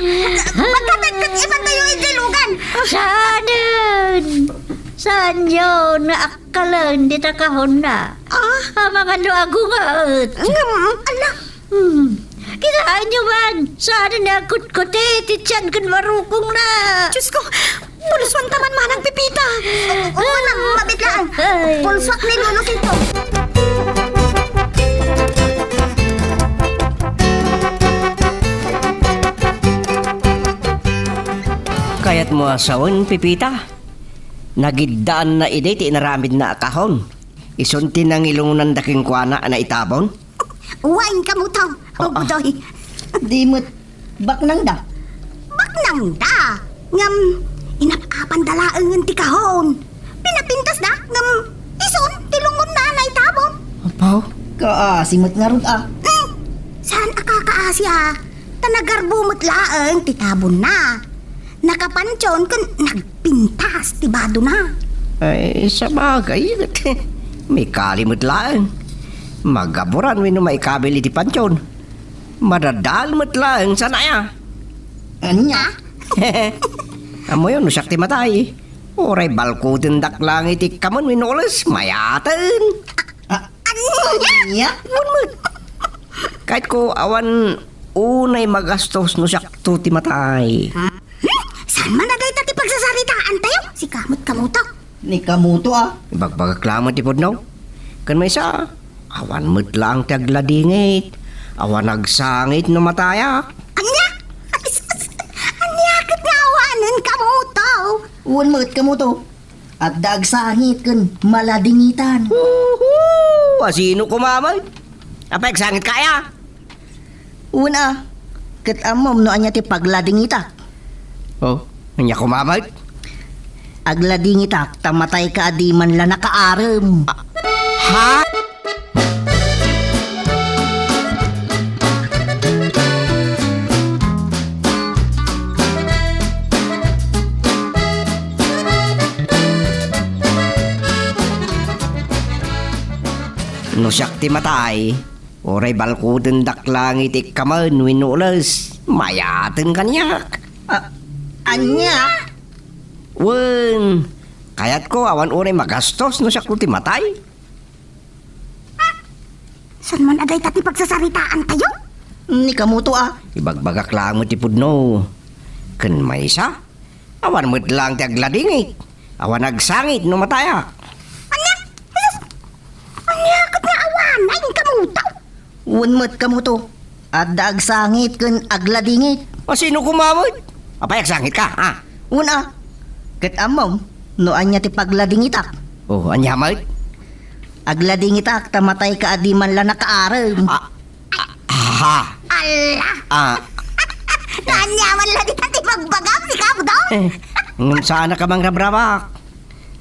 Magkatagkat iman tayo iti lugan! Saanen! Saanyo nga akkalen dita kahonna? Ah? Amangan no agunget. Ngem, ala. Hmm. Kitaenyo man, saanen nga agkutkuti ti tian ken marukongna. Diyos ko, pulos man ta man manang Pipita. Oo, oo, ma'am, mabit lang. Pulsok ni Lolo Sito. Kayatmo a sawen, Pepita? Nagiddaanna idi ti inaramidna a kahon. Isun ti nangilungnanda kenkuana a naitabon. Wen, kamuto. Ah, ah. Ugudoy. Di met baknangda. Baknangda. Ngem, inap-apanda laengen ti kahon. Pinapintasda, ngem isun ti lungnganna a naitabon. Apo? Kaasi met ngarud a. Hmm. Saan a kakaasi a? Ta nagarbo met laeng ti tabonna. Nakapantion ken nagpintas ti badona. Ay, sabagay, mikali met laeng. Magaburan wenno maikabil iti pantion. Madadael met laeng saan aya. Ania? Ammoyo no siak ti matay. Uray balkudendak laeng iti kamon wenno ules, mayaten. Ah, ania? Wen met. Kayatko awan unay magastos no siakto ti matay. Hmm? Saan man a dayta ti pagsasaritaantayo? Sika met kamuto. Ni kamuto a. Ibagbagak laeng ti pudno. Ken maysa, awan met laeng ti agladingit. Awan agsangit no matayak. Ania? Ay, sus! Ania ket nga awanen kamuto? Wen met kamuto. Adda agsangit ken maladingitan. Uhu! Asino koma met? Apay agsangitka aya? Wen a, ket ammom no ania ti pagladingitak? Oh, ania koma met? Agladingitak ta matayka a diman la nakaarem. Ah, ha? No siak ti matay, uray balkudendak laeng iti kamon wenno ules, mayaten kaniak. Ah, ania? Wen, kayatko awan unay magastos no siakto ti matay. Saan man a dayta ti pagsasaritaantayo? Ni kamuto a. Ibagbagak laeng met ti pudno. Ken maysa, awan met laeng ti agladingit. Awan agsangit no matayak. Ania? Jesus! Ania ket nga awanen kamuto? Wen met kamuto. Adda agsangit ken agladingit. Asino koma met? Apay agsangitka, ha? Wen a. Ket ammom no ania ti pagladingitak? Oh, ania met? Agladingitak ta matayka a diman la nakaarem. Ah, ah, ha? Ala! Ah. Ania man la dita ti bagbagam, sika, Budong? Eh, ngem saanak a mangrabrabak.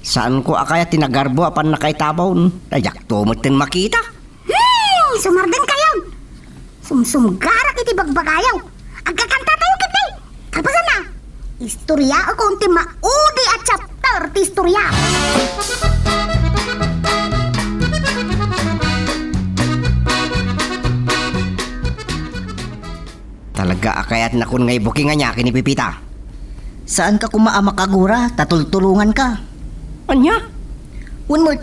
Saanko a kayat ti nagarbo a pannakaitabon. Diakto metten makita. Hmm, sumardengkayo. Sumsumgarak iti bagbagayo. Agkakantatayo ketdi. Kalpasanna, istoryaekon ti maudi a chapter ti istoria. Talaga a kayatnakon nga ibuking ania ken ni Pepita. Saanka koma a makagura ta tultulonganka. Ania? Wen met,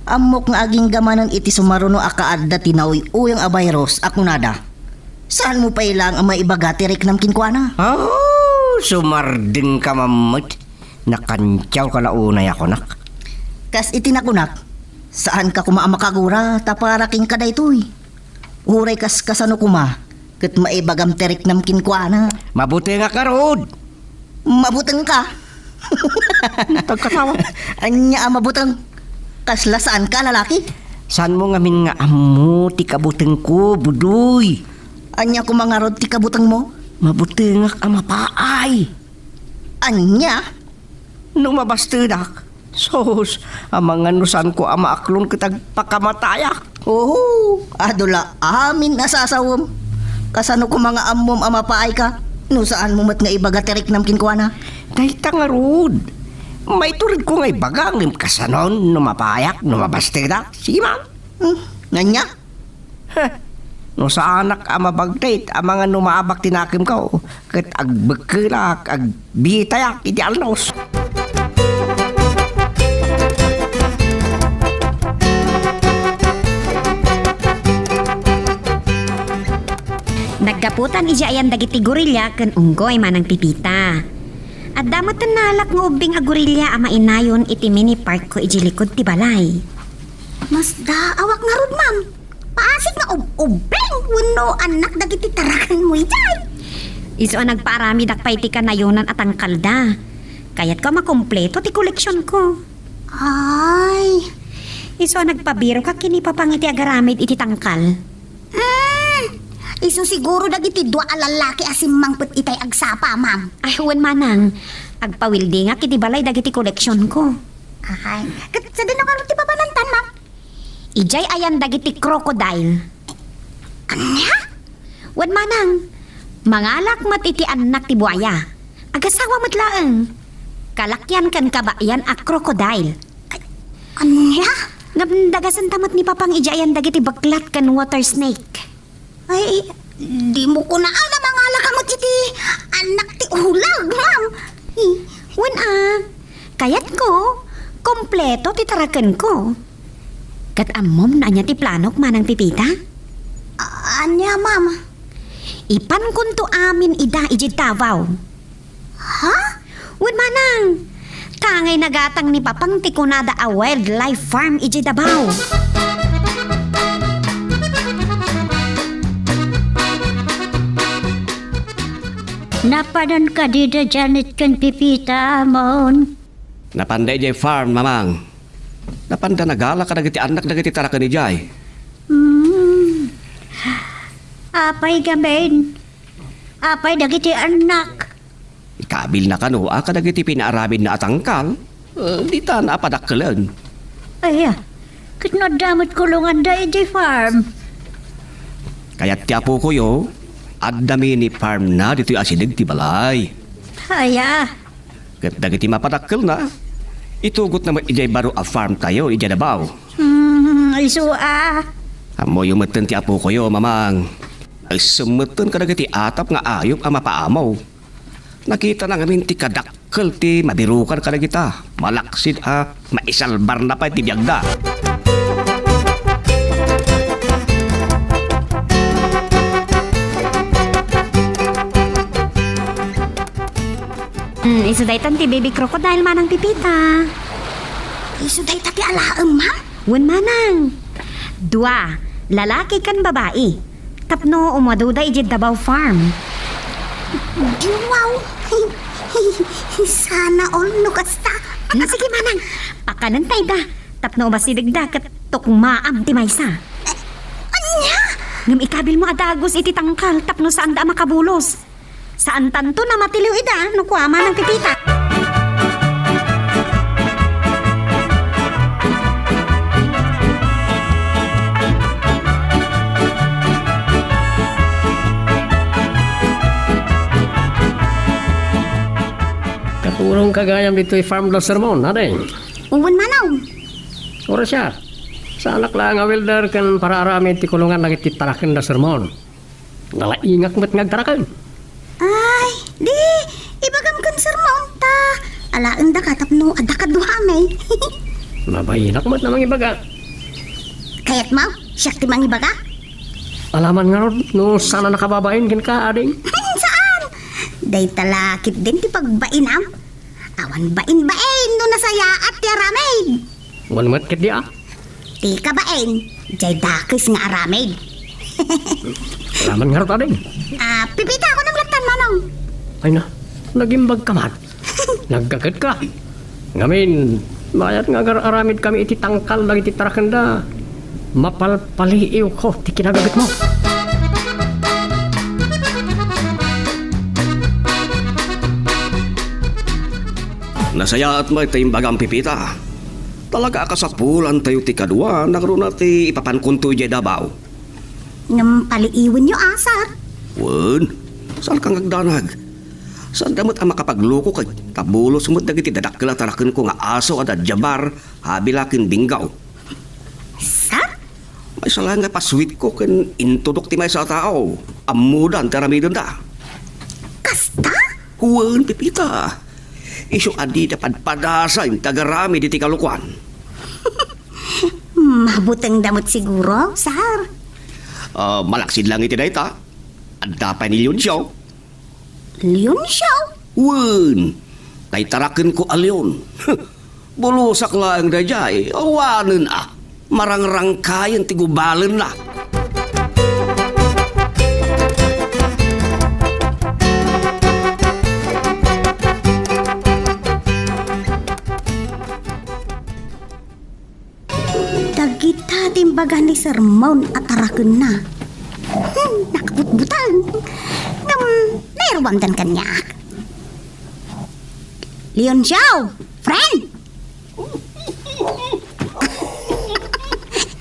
ammok nga agingga manen iti sumaruno a kaadda ti nauy-uyong a virus a kunada, saanmo pay laeng a maibaga ti riknam kenkuana. Oh, sumardengka man met. Nakantiawka la unay a kunak. Kas iti nakunak, saanka koma a makagura ta para kenka daytoy. Uray kas kasano koma, ket maibagam ti riknam kenkuana. Mabutengak ngarud. Mabutengka? Tagkatawa. Ania a mabuteng? Kasla saanka a lalaki? Saanmo ngamin nga ammo ti kabutengko, Budoy? Ania koma ngarud ti kabutengmo? Mabutengak a mapaay. Ania? No mabastedak, sus, amangan no saanko a maaklon ket agpakamatayak. Oho, adu la amin a sasawem. Kasano koma nga ammom a mapaayka no saanmo met nga ibaga ti riknam kenkuana? Dayta ngarud, maituredko nga ibaga ngem kasanon no mapayak, no mabastedak? Sige man. Hmm, ania? Heh, no saanak a mabagtit, amangan no maabak ti nakemko, ket agbekkelak, agbitayak iti alnos. Naggaputan idiay ayan dagiti gorilla ken unggoy, Manang Pepita. Adda met nalak nga ubbing a gorilla a mainayon iti mini park ko iti likod ti balay. Masdaawak ngarud, ma'am. Paasik nga ub-, ubbing wenno annak dagiti tarakenmo idiay. Isu a nagpaaramidak pay ti kanayonan a tangkalda. Kayatko a makumpleto ti koleksionko. Ay. Isu a nagpabirokak ken ni Papang iti agaramid iti tangkal. Hmm. Isu siguro dagiti dua a lallaki a simmangpet itay agsapa, ma'am. Ay, wen manang. Agpawildingak iti balay dagiti koleksionko. Ay, ket sadino ngarud ti papanantan, ma'am? Idiay ayan dagiti crocodile. Ania? Wen manang, mangalak met iti annak ti buaya. Agasawa met laeng. Kalakian ken kabayan a crocodile. Ania? Ngem dagasenta met ni Papang idiay ayan dagiti beklat ken water snake. Ay, dimo kunaan a mangalak met iti annak ti ulag, ma'am. Wen a, kayatko, kompleto ti tarakenko. Ket ammom no ania ti planok, Manang Pipita? A-, ania, ma'am? Ipankonto amin ida idiay Davao. Ha? Wen manang, ta ngay nagatang ni Papang ti kunada a wildlife farm idiay Davao. Napadan kadi da Janet ken Pipita, amon? Napanda idiay farm, Mamang. Napanda nagala kadagiti annak dagiti taraken idiay. Hmm. Apay gamin? Apay dagiti annak? Ikabilna kano a kadagiti pinaaramidna a tangkal, eh, dita naapadakkelan. Aya, ket no adda met kulonganda idiay farm? Kayat ti apokoyo, adda mini farmna ditoy asideg ti balay. Aya. Ket dagiti mapadakkelna, itugotna met idiay baro a farmtayo idiay Davao. Hmm, isu a. Ammoyo metten ti apokoyo, Mamang. Naisem metten kadagiti atap nga ayup a mapaamaw. Nakitana ngamin ti kadakkel ti mabirukan kadagita. Malaksid a maisalbarna pay ti biagda. Hmm, isu daytan ti baby crocodile, Manang Pipita. Isu dayta ti alaem, ma'am? Wen manang. Dua, lalaki ken babai. Tapno umaduda idiay Davao Farm. Wow! Sana all no kasta. Hmm, sige, manang. Pakanenta ida. Tapno umasidegda ket tukmaam ti maysa. Eh, ania? Ngem ikabilmo a dagus iti tangkal tapno saanda a makabulos. Saantanto a matiliw ida no kua, Manang Pipita. Katulongka gayam ditoy farm da Sermon, ading? Wen, manang. Oras siya. Saanak laeng a welder ken paraaramid ti kulongan dagiti taraken da Sermon. Nalaingak met nga agtaraken. Ay, di, ibagam ken Sermon, ta alaendaka tapno adda kaduami. Nabainak met a mangibaga. Kayatmo, siak ti mangibaga? Alaman ngarud no saan a nakababain kenka, ading? Saan? Dayta la ketdin ti pagbainam. Awan bain-bain no nasayaat ti aramid. Wen met ketdi a. Ti kabain, jay dakes nga aramid. Alaman ngarud, ading. Ah, Pipita, kunam lattan, manang. Ay na, nagimbagka man. Naggagetka. Ngamin, mayat nga agar-aramidkami iti tangkal dagiti tarakenda. Mapalpaliiwko ti kinagagetmo. Nasayaat met ti imbagam, Pipita. Talaga a kasapulantayo ti kadua, nangruna ti ipapankonto idiay Davao. Ngem paliiwenyo a, sir. Wen, saan ka nga agdanag? Saanda met a makapagloko ket tabulos met dagiti dadakkel a tarakenko nga aso a dadjabar, habila ken binggaw. Sir? Maysa laeng nga ipasweetko ken intudok ti maysa a tao. Ammodan ti aramidenda. Kasta? Wen, Pipita. Isu a dida padpadasan ti agaramid iti kalokoan. Mabutengda met siguro, sir. Ah, malaksid lang iti dayta. Adda pay ni Leon Xiao. Leon Xiao? Wen, Kay tarakenko a leon. Bulusak laeng daydiay, awanen a. Marangrangkayen ti gubalenna. Dagita ti imbaga ni Sermon a tarakenna. Hmm, nakabutbuteng. Ngem, nairuamdan kaniak. Leoncio, friend!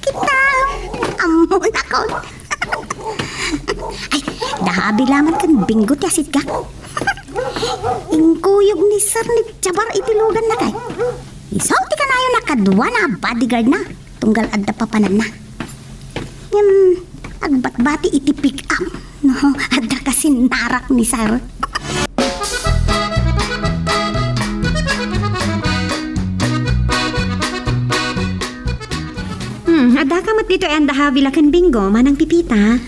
Kita, ammo nakon. Ay, dahabi laman ken Bingo ti asitgak. Inkuyog ni Sir ni Jabar iti luganna kay. Isu ti kanayon a kaduana a bodyguard na, tunggal adda papananna. Ngem, agbatbati iti pick-up. No, adda kasin narak ni Sir. Hmm, adda ka met ditoy anda ha Villa ken Bingo, Manang Pipita?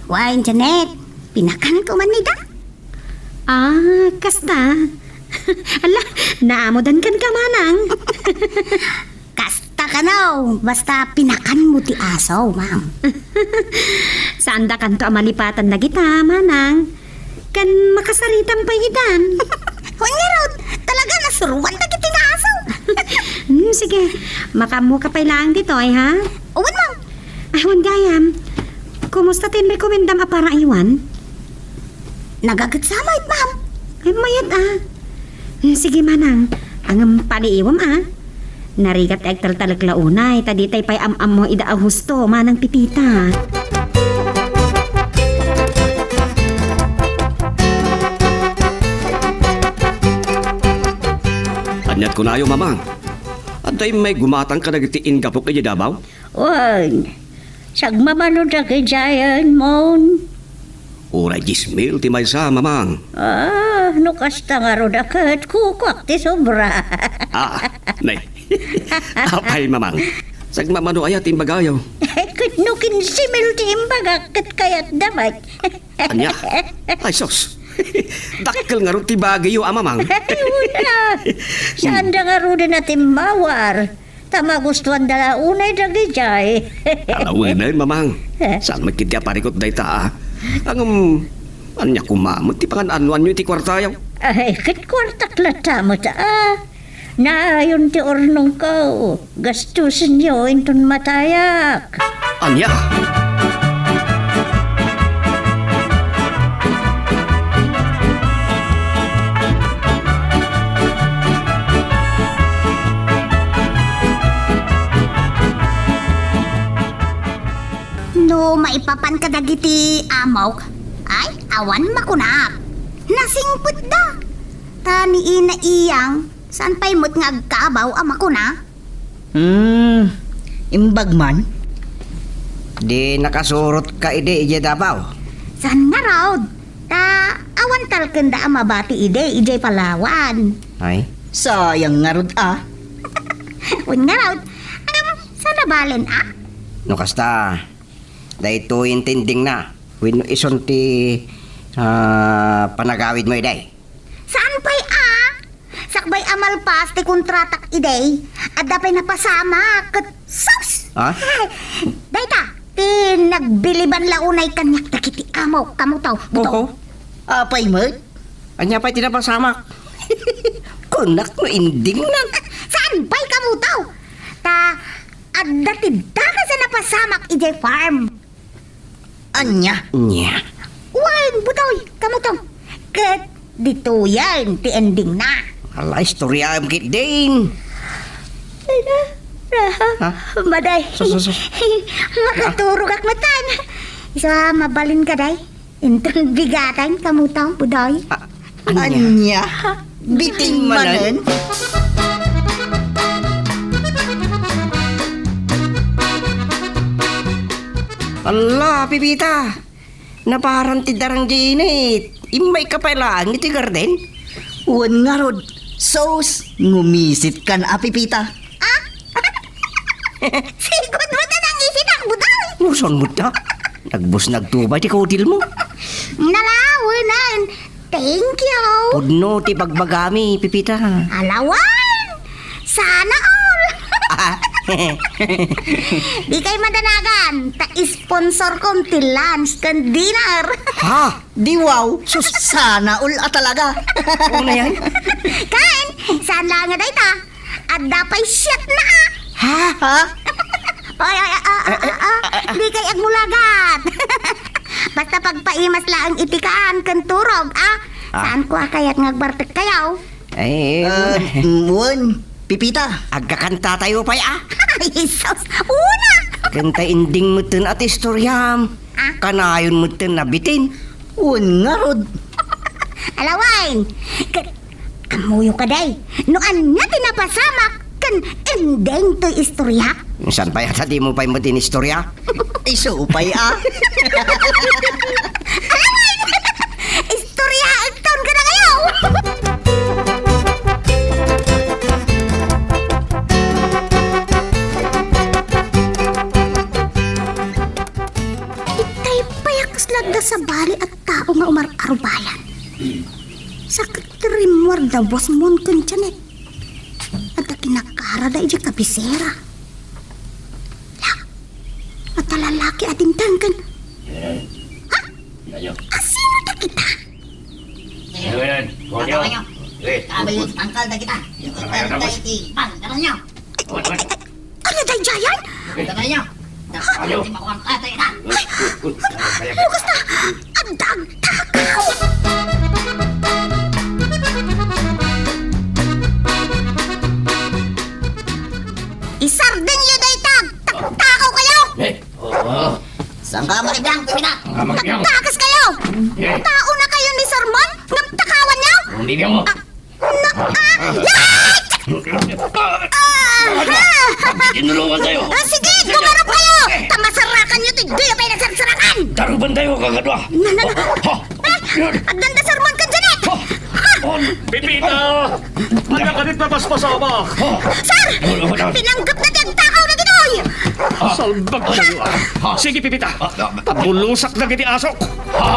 Wen, Janet, pinakanko man ida. Ah, kasta. Ala, naamudan kan ka, Manang. Kasta kano, basta pinakanmo ti aso, ma'am. Saanda kanto a malipatan dagita, Manang. Kan makasaritam pay idan. Wen ngarud, talaga nasuroan dagiti nga aso. Hmm, sige, makaammo ka pay laeng ditoy, ha? Wen, ma'am. Ay, wen gayam. Kumusta ti inrekomendam a paraaywan? Nagaget sa met, ma'am. Ay, mayat, ah. Hmm, sige, Manang. Ngem paliiwem, ah. Narigat ti agtaltalek la unay, ta ditay pay am-ammo ida a husto, Manang Pipita. Aniat kunayo, Mamang? Adda immay gumatang kadagiti inggapok idiay Davao? Wen, sagmamano dagiti ayanmon. Uray dies mil ti maysa, Mamang. Ah, no kasta ngarud a ket kukuak ti sobra. Ah, nay. Apay, Mamang? Sagmamano aya ti imbagayo? Ket no kinse mil ti imbagak, ket kayatda met. Ania? Ay, sus. Dakkel ngarud ti bagiyo a, Mamang. Ay, wen a. Saanda ngaruden a timmawar. Ta magustuanda la unay dagijay. Ala, wen a, Mamang. Saan met ketdi a parikut dayta, ah? Ngem, ania koma met ti pangan-anoanyo iti kuartayo? Ay, ket kuartak latta met, ah. Naayon ti urnongko. Gastusenyo inton matayak. Ania? No maipapan kadagiti amok, ay, awan makunak. Nasingpetda. Ta ni Ina Iyang, saan pay met nga agkabaw a makuna? Hmm, imbag man. Di nakasurotka idi idiay Davao? Saan ngarud? Ta awan talkenda a mabati idi idiay Palawan. Ay? Sayang ngarud, ah. Wen ngarud, ngem saan a balen, ah? No kasta, daytoyen ti endingna wenno isun ti, ah, panagawidmo idi? Saan pay a? Sakbay a malpas ti kontratak idi, adda pay napasamak ket sus! Ah? Ay, dayta, ti nagbiliban la unay kaniak dagiti amok, Kamuto, Buto. Oho. Apay met? Ania pay ti napasamak? Kunak no endingna. Saan pay, Kamuto? Ta adda ti dakes a napasamak idiay farm. Ania? Nia. Wen, Butoy, Kamuto. Ket ditoyen ti endingna. Ala, istoryaem ketdin. Ay na, Raha, ha? Maday. Sus, sus, sus. Makaturogak metten. Isu a mabalinka, day. Inton bigatan, Kamuto, Butoy. Ah, ania? Ania? Bitin manen? Ala, Pipita! Naparan ti darang diay init. Immayka pay laeng iti garden? Wen ngarud, sus, ngumisitkan a, Pipita. Ah? Sigud met a nangisitak, Butoy? Uson met da. Nagbus nagtubay ti kudilmo. Nalawenan. Thank you. Pudno ti bagbagami, Pipita. Alawan! Sana all! Ah. Di kay madanagan, ta sponsor kon ti lunch ken dinner. Ha? Di wow? Sus, sana all a talaga. Una yan? Ken, saan lang nga dayta? Adda pay siat na, ah. Ha? Ha? Oy, oy, ah, ah, ah, ah, ah. Di kay agmulagat. Basta pagpaimas laeng iti kaan ken turog, ah. Ah. Saan ko a kayat nga agbartek kayo? Ay, Ah, mm, wen, Pipita. Agkakanta tayo pay, ah. Ay, sus, una. Kanta ending metten a ti istoryam. Ah? Kanayon metten a bitin. Wen ngarud. Alaway. Ka-, Ammoyo ka, day. No ania ti napasamak ken ending toy istorya? Saan pay a ta dimo pay met inistorya? Isu pay a. Alamay! Istorya, Ekton, ka na kayo! Itay pay a kasla adda sabali a tao nga umar-arubayan. Sakit ti rimmuar da Bosmon ken Janet. Adda kinakarada idiay kabisera. La, adda lalaki a dimtenggen. Ha? Asino dagita? Ayan, Julio. Tama kayo. Eh, Kami yung tangkal na kita. Yung tangkal na iti bang. Tama niyo. Ano daydiayan? Tama niyo. Ayaw. Di makuha ang tatay na. Ay! Lukas na! Ang dagdag! Isardin niyo daytag! Tagtakaw kayo! Eh, oo. Saan ka makibiang, Pipita? Saan ka makibiang? Tagtakas kayo! Eh. Tao na kayo ni Sermon? Ngam takawan niyo? Ang bibiang mo. Ah, Na-, ah, yay! Ah, ha! Tinulungan tayo. Ah, sige, gumarap kayo! Tamasarakan niyo ti di pay nasarsarakan! Daruban tayo, kakadwa. Na, na, na. Ha? Ah, agdanda sermon kan Janet! Ha? On. Pipita! Ano ka dit napaspasama? Ha? Sir! Ano, ano? Pinanggap na ti agtakaw na ditoy! Salbag kayo, ah. Ha? Sige, Pipita. Ah, ah, Pabulusak dagiti asok. Ha!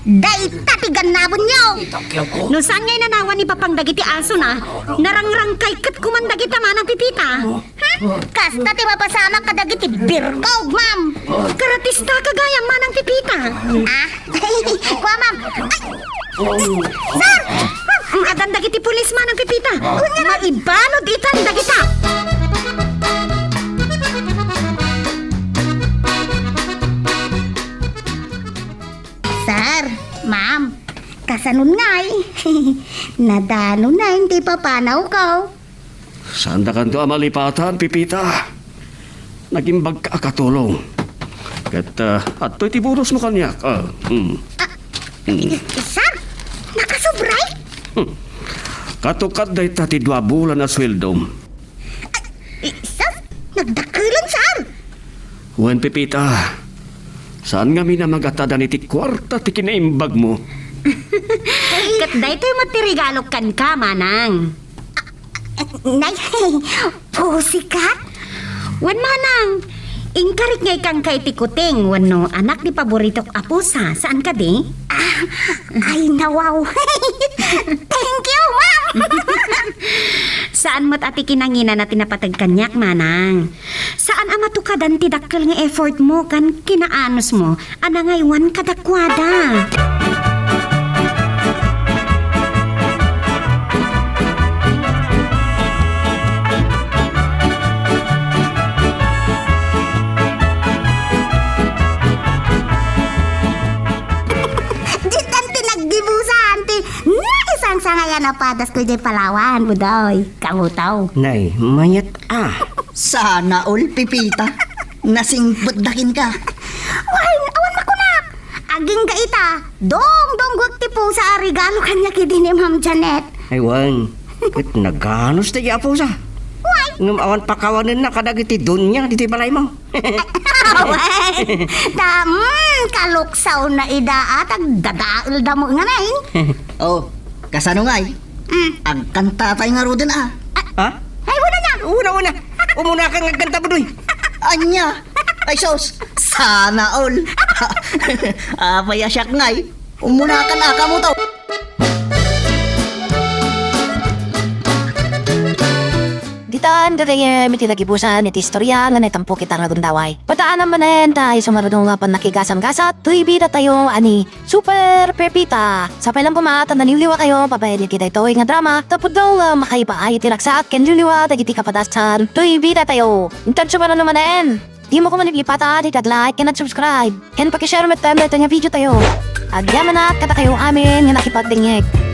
Dayta ti gannabonyo! No saan nga inanawan ni Papang dagiti asona, narangrangkay ket kuman dagita manang Pipita. Ha? Kasta ti mapasamak kadagiti birkog, ma'am. Karatista ka gayam manang Pipita. Ah? Kua, ma'am. Ay! Sir! Addan dagiti pulis manang Pipita. Maibanod itan dagita. Sir, ma'am, kasanon ngay? Nadano na ti papanawko. Saandakanto a malipatan, Pipita. Nagimbagka a katulong. Ket, ah, adtoy ti bonusmo kaniak. Ah, hmm. Ah, Hmm. Sir, nakasubray? Hmm. Katukad dayta ti dua bulan a sueldom. Ay, sus, nagdakkelan, sir. Wen, Pipita, saan ngamin a magatadan iti kuarta ti kinaimbagmo? Ket daytoy met ti regalok kenka, manang. Nay, pussycat? Wen, manang, inkarik nga ikanka iti kuting wenno anak ni paboritok a pusa, saan kadi? Ah, ay, nawaw. Thank you, ma'am. Saan met a ti kinanginana ti napateg kaniak, manang. Saan a matukadan ti dakkel nga effort mo ken kinaanus mo a nangaywan kadakuada. Ditan ti nagdibusan ti naisangsangayan a padas ko diay Palawan, Budoy. Kautaw. Nay, mayat a. Sana all, Pipita. Nasingpetda kenka. Wen, awan makunak. Agingga ita, dungdunggot ti pusa a regalo kaniak idi ni Ma'am Janet. Ay, wen. Ket naganus ti apusa. Wen. Ngem awan pakawanenna kadagiti dunia diti balaymo. Wen. Ta, mm, kaluksawna ida, ah, tagdadael damo nga nay. Oh, kasano ngay? Mm. Agkantatay ngaruden, ah. Ha? Una, una. Umunakan nga agkanta, Budoy. Ania? Ay, sus. Sana all. Apay a siak ngay. Umunakan a kamo to. Ditan gagayyem iti nagibusan iti istorya nga naitampok ita nga gundaway. Pataanam manen ta isu nga rudong nga pannakigasam-gasat, toy bidatayo a ni Super Pepita. Sapay lang koma ta naliwliwatayo babaen iti daytoy nga drama, ta pudno nga makaipaay iti ragsak ken liwliwa dagiti kapadasan, toy bidatayo. Intan sumarano manen. Dimo koma ipata ti nag-like ken nag-subscribe. Ken pakishare met daytoy nga videotayo. Agyamanak kadakayo amin nga nakipagdengngeg.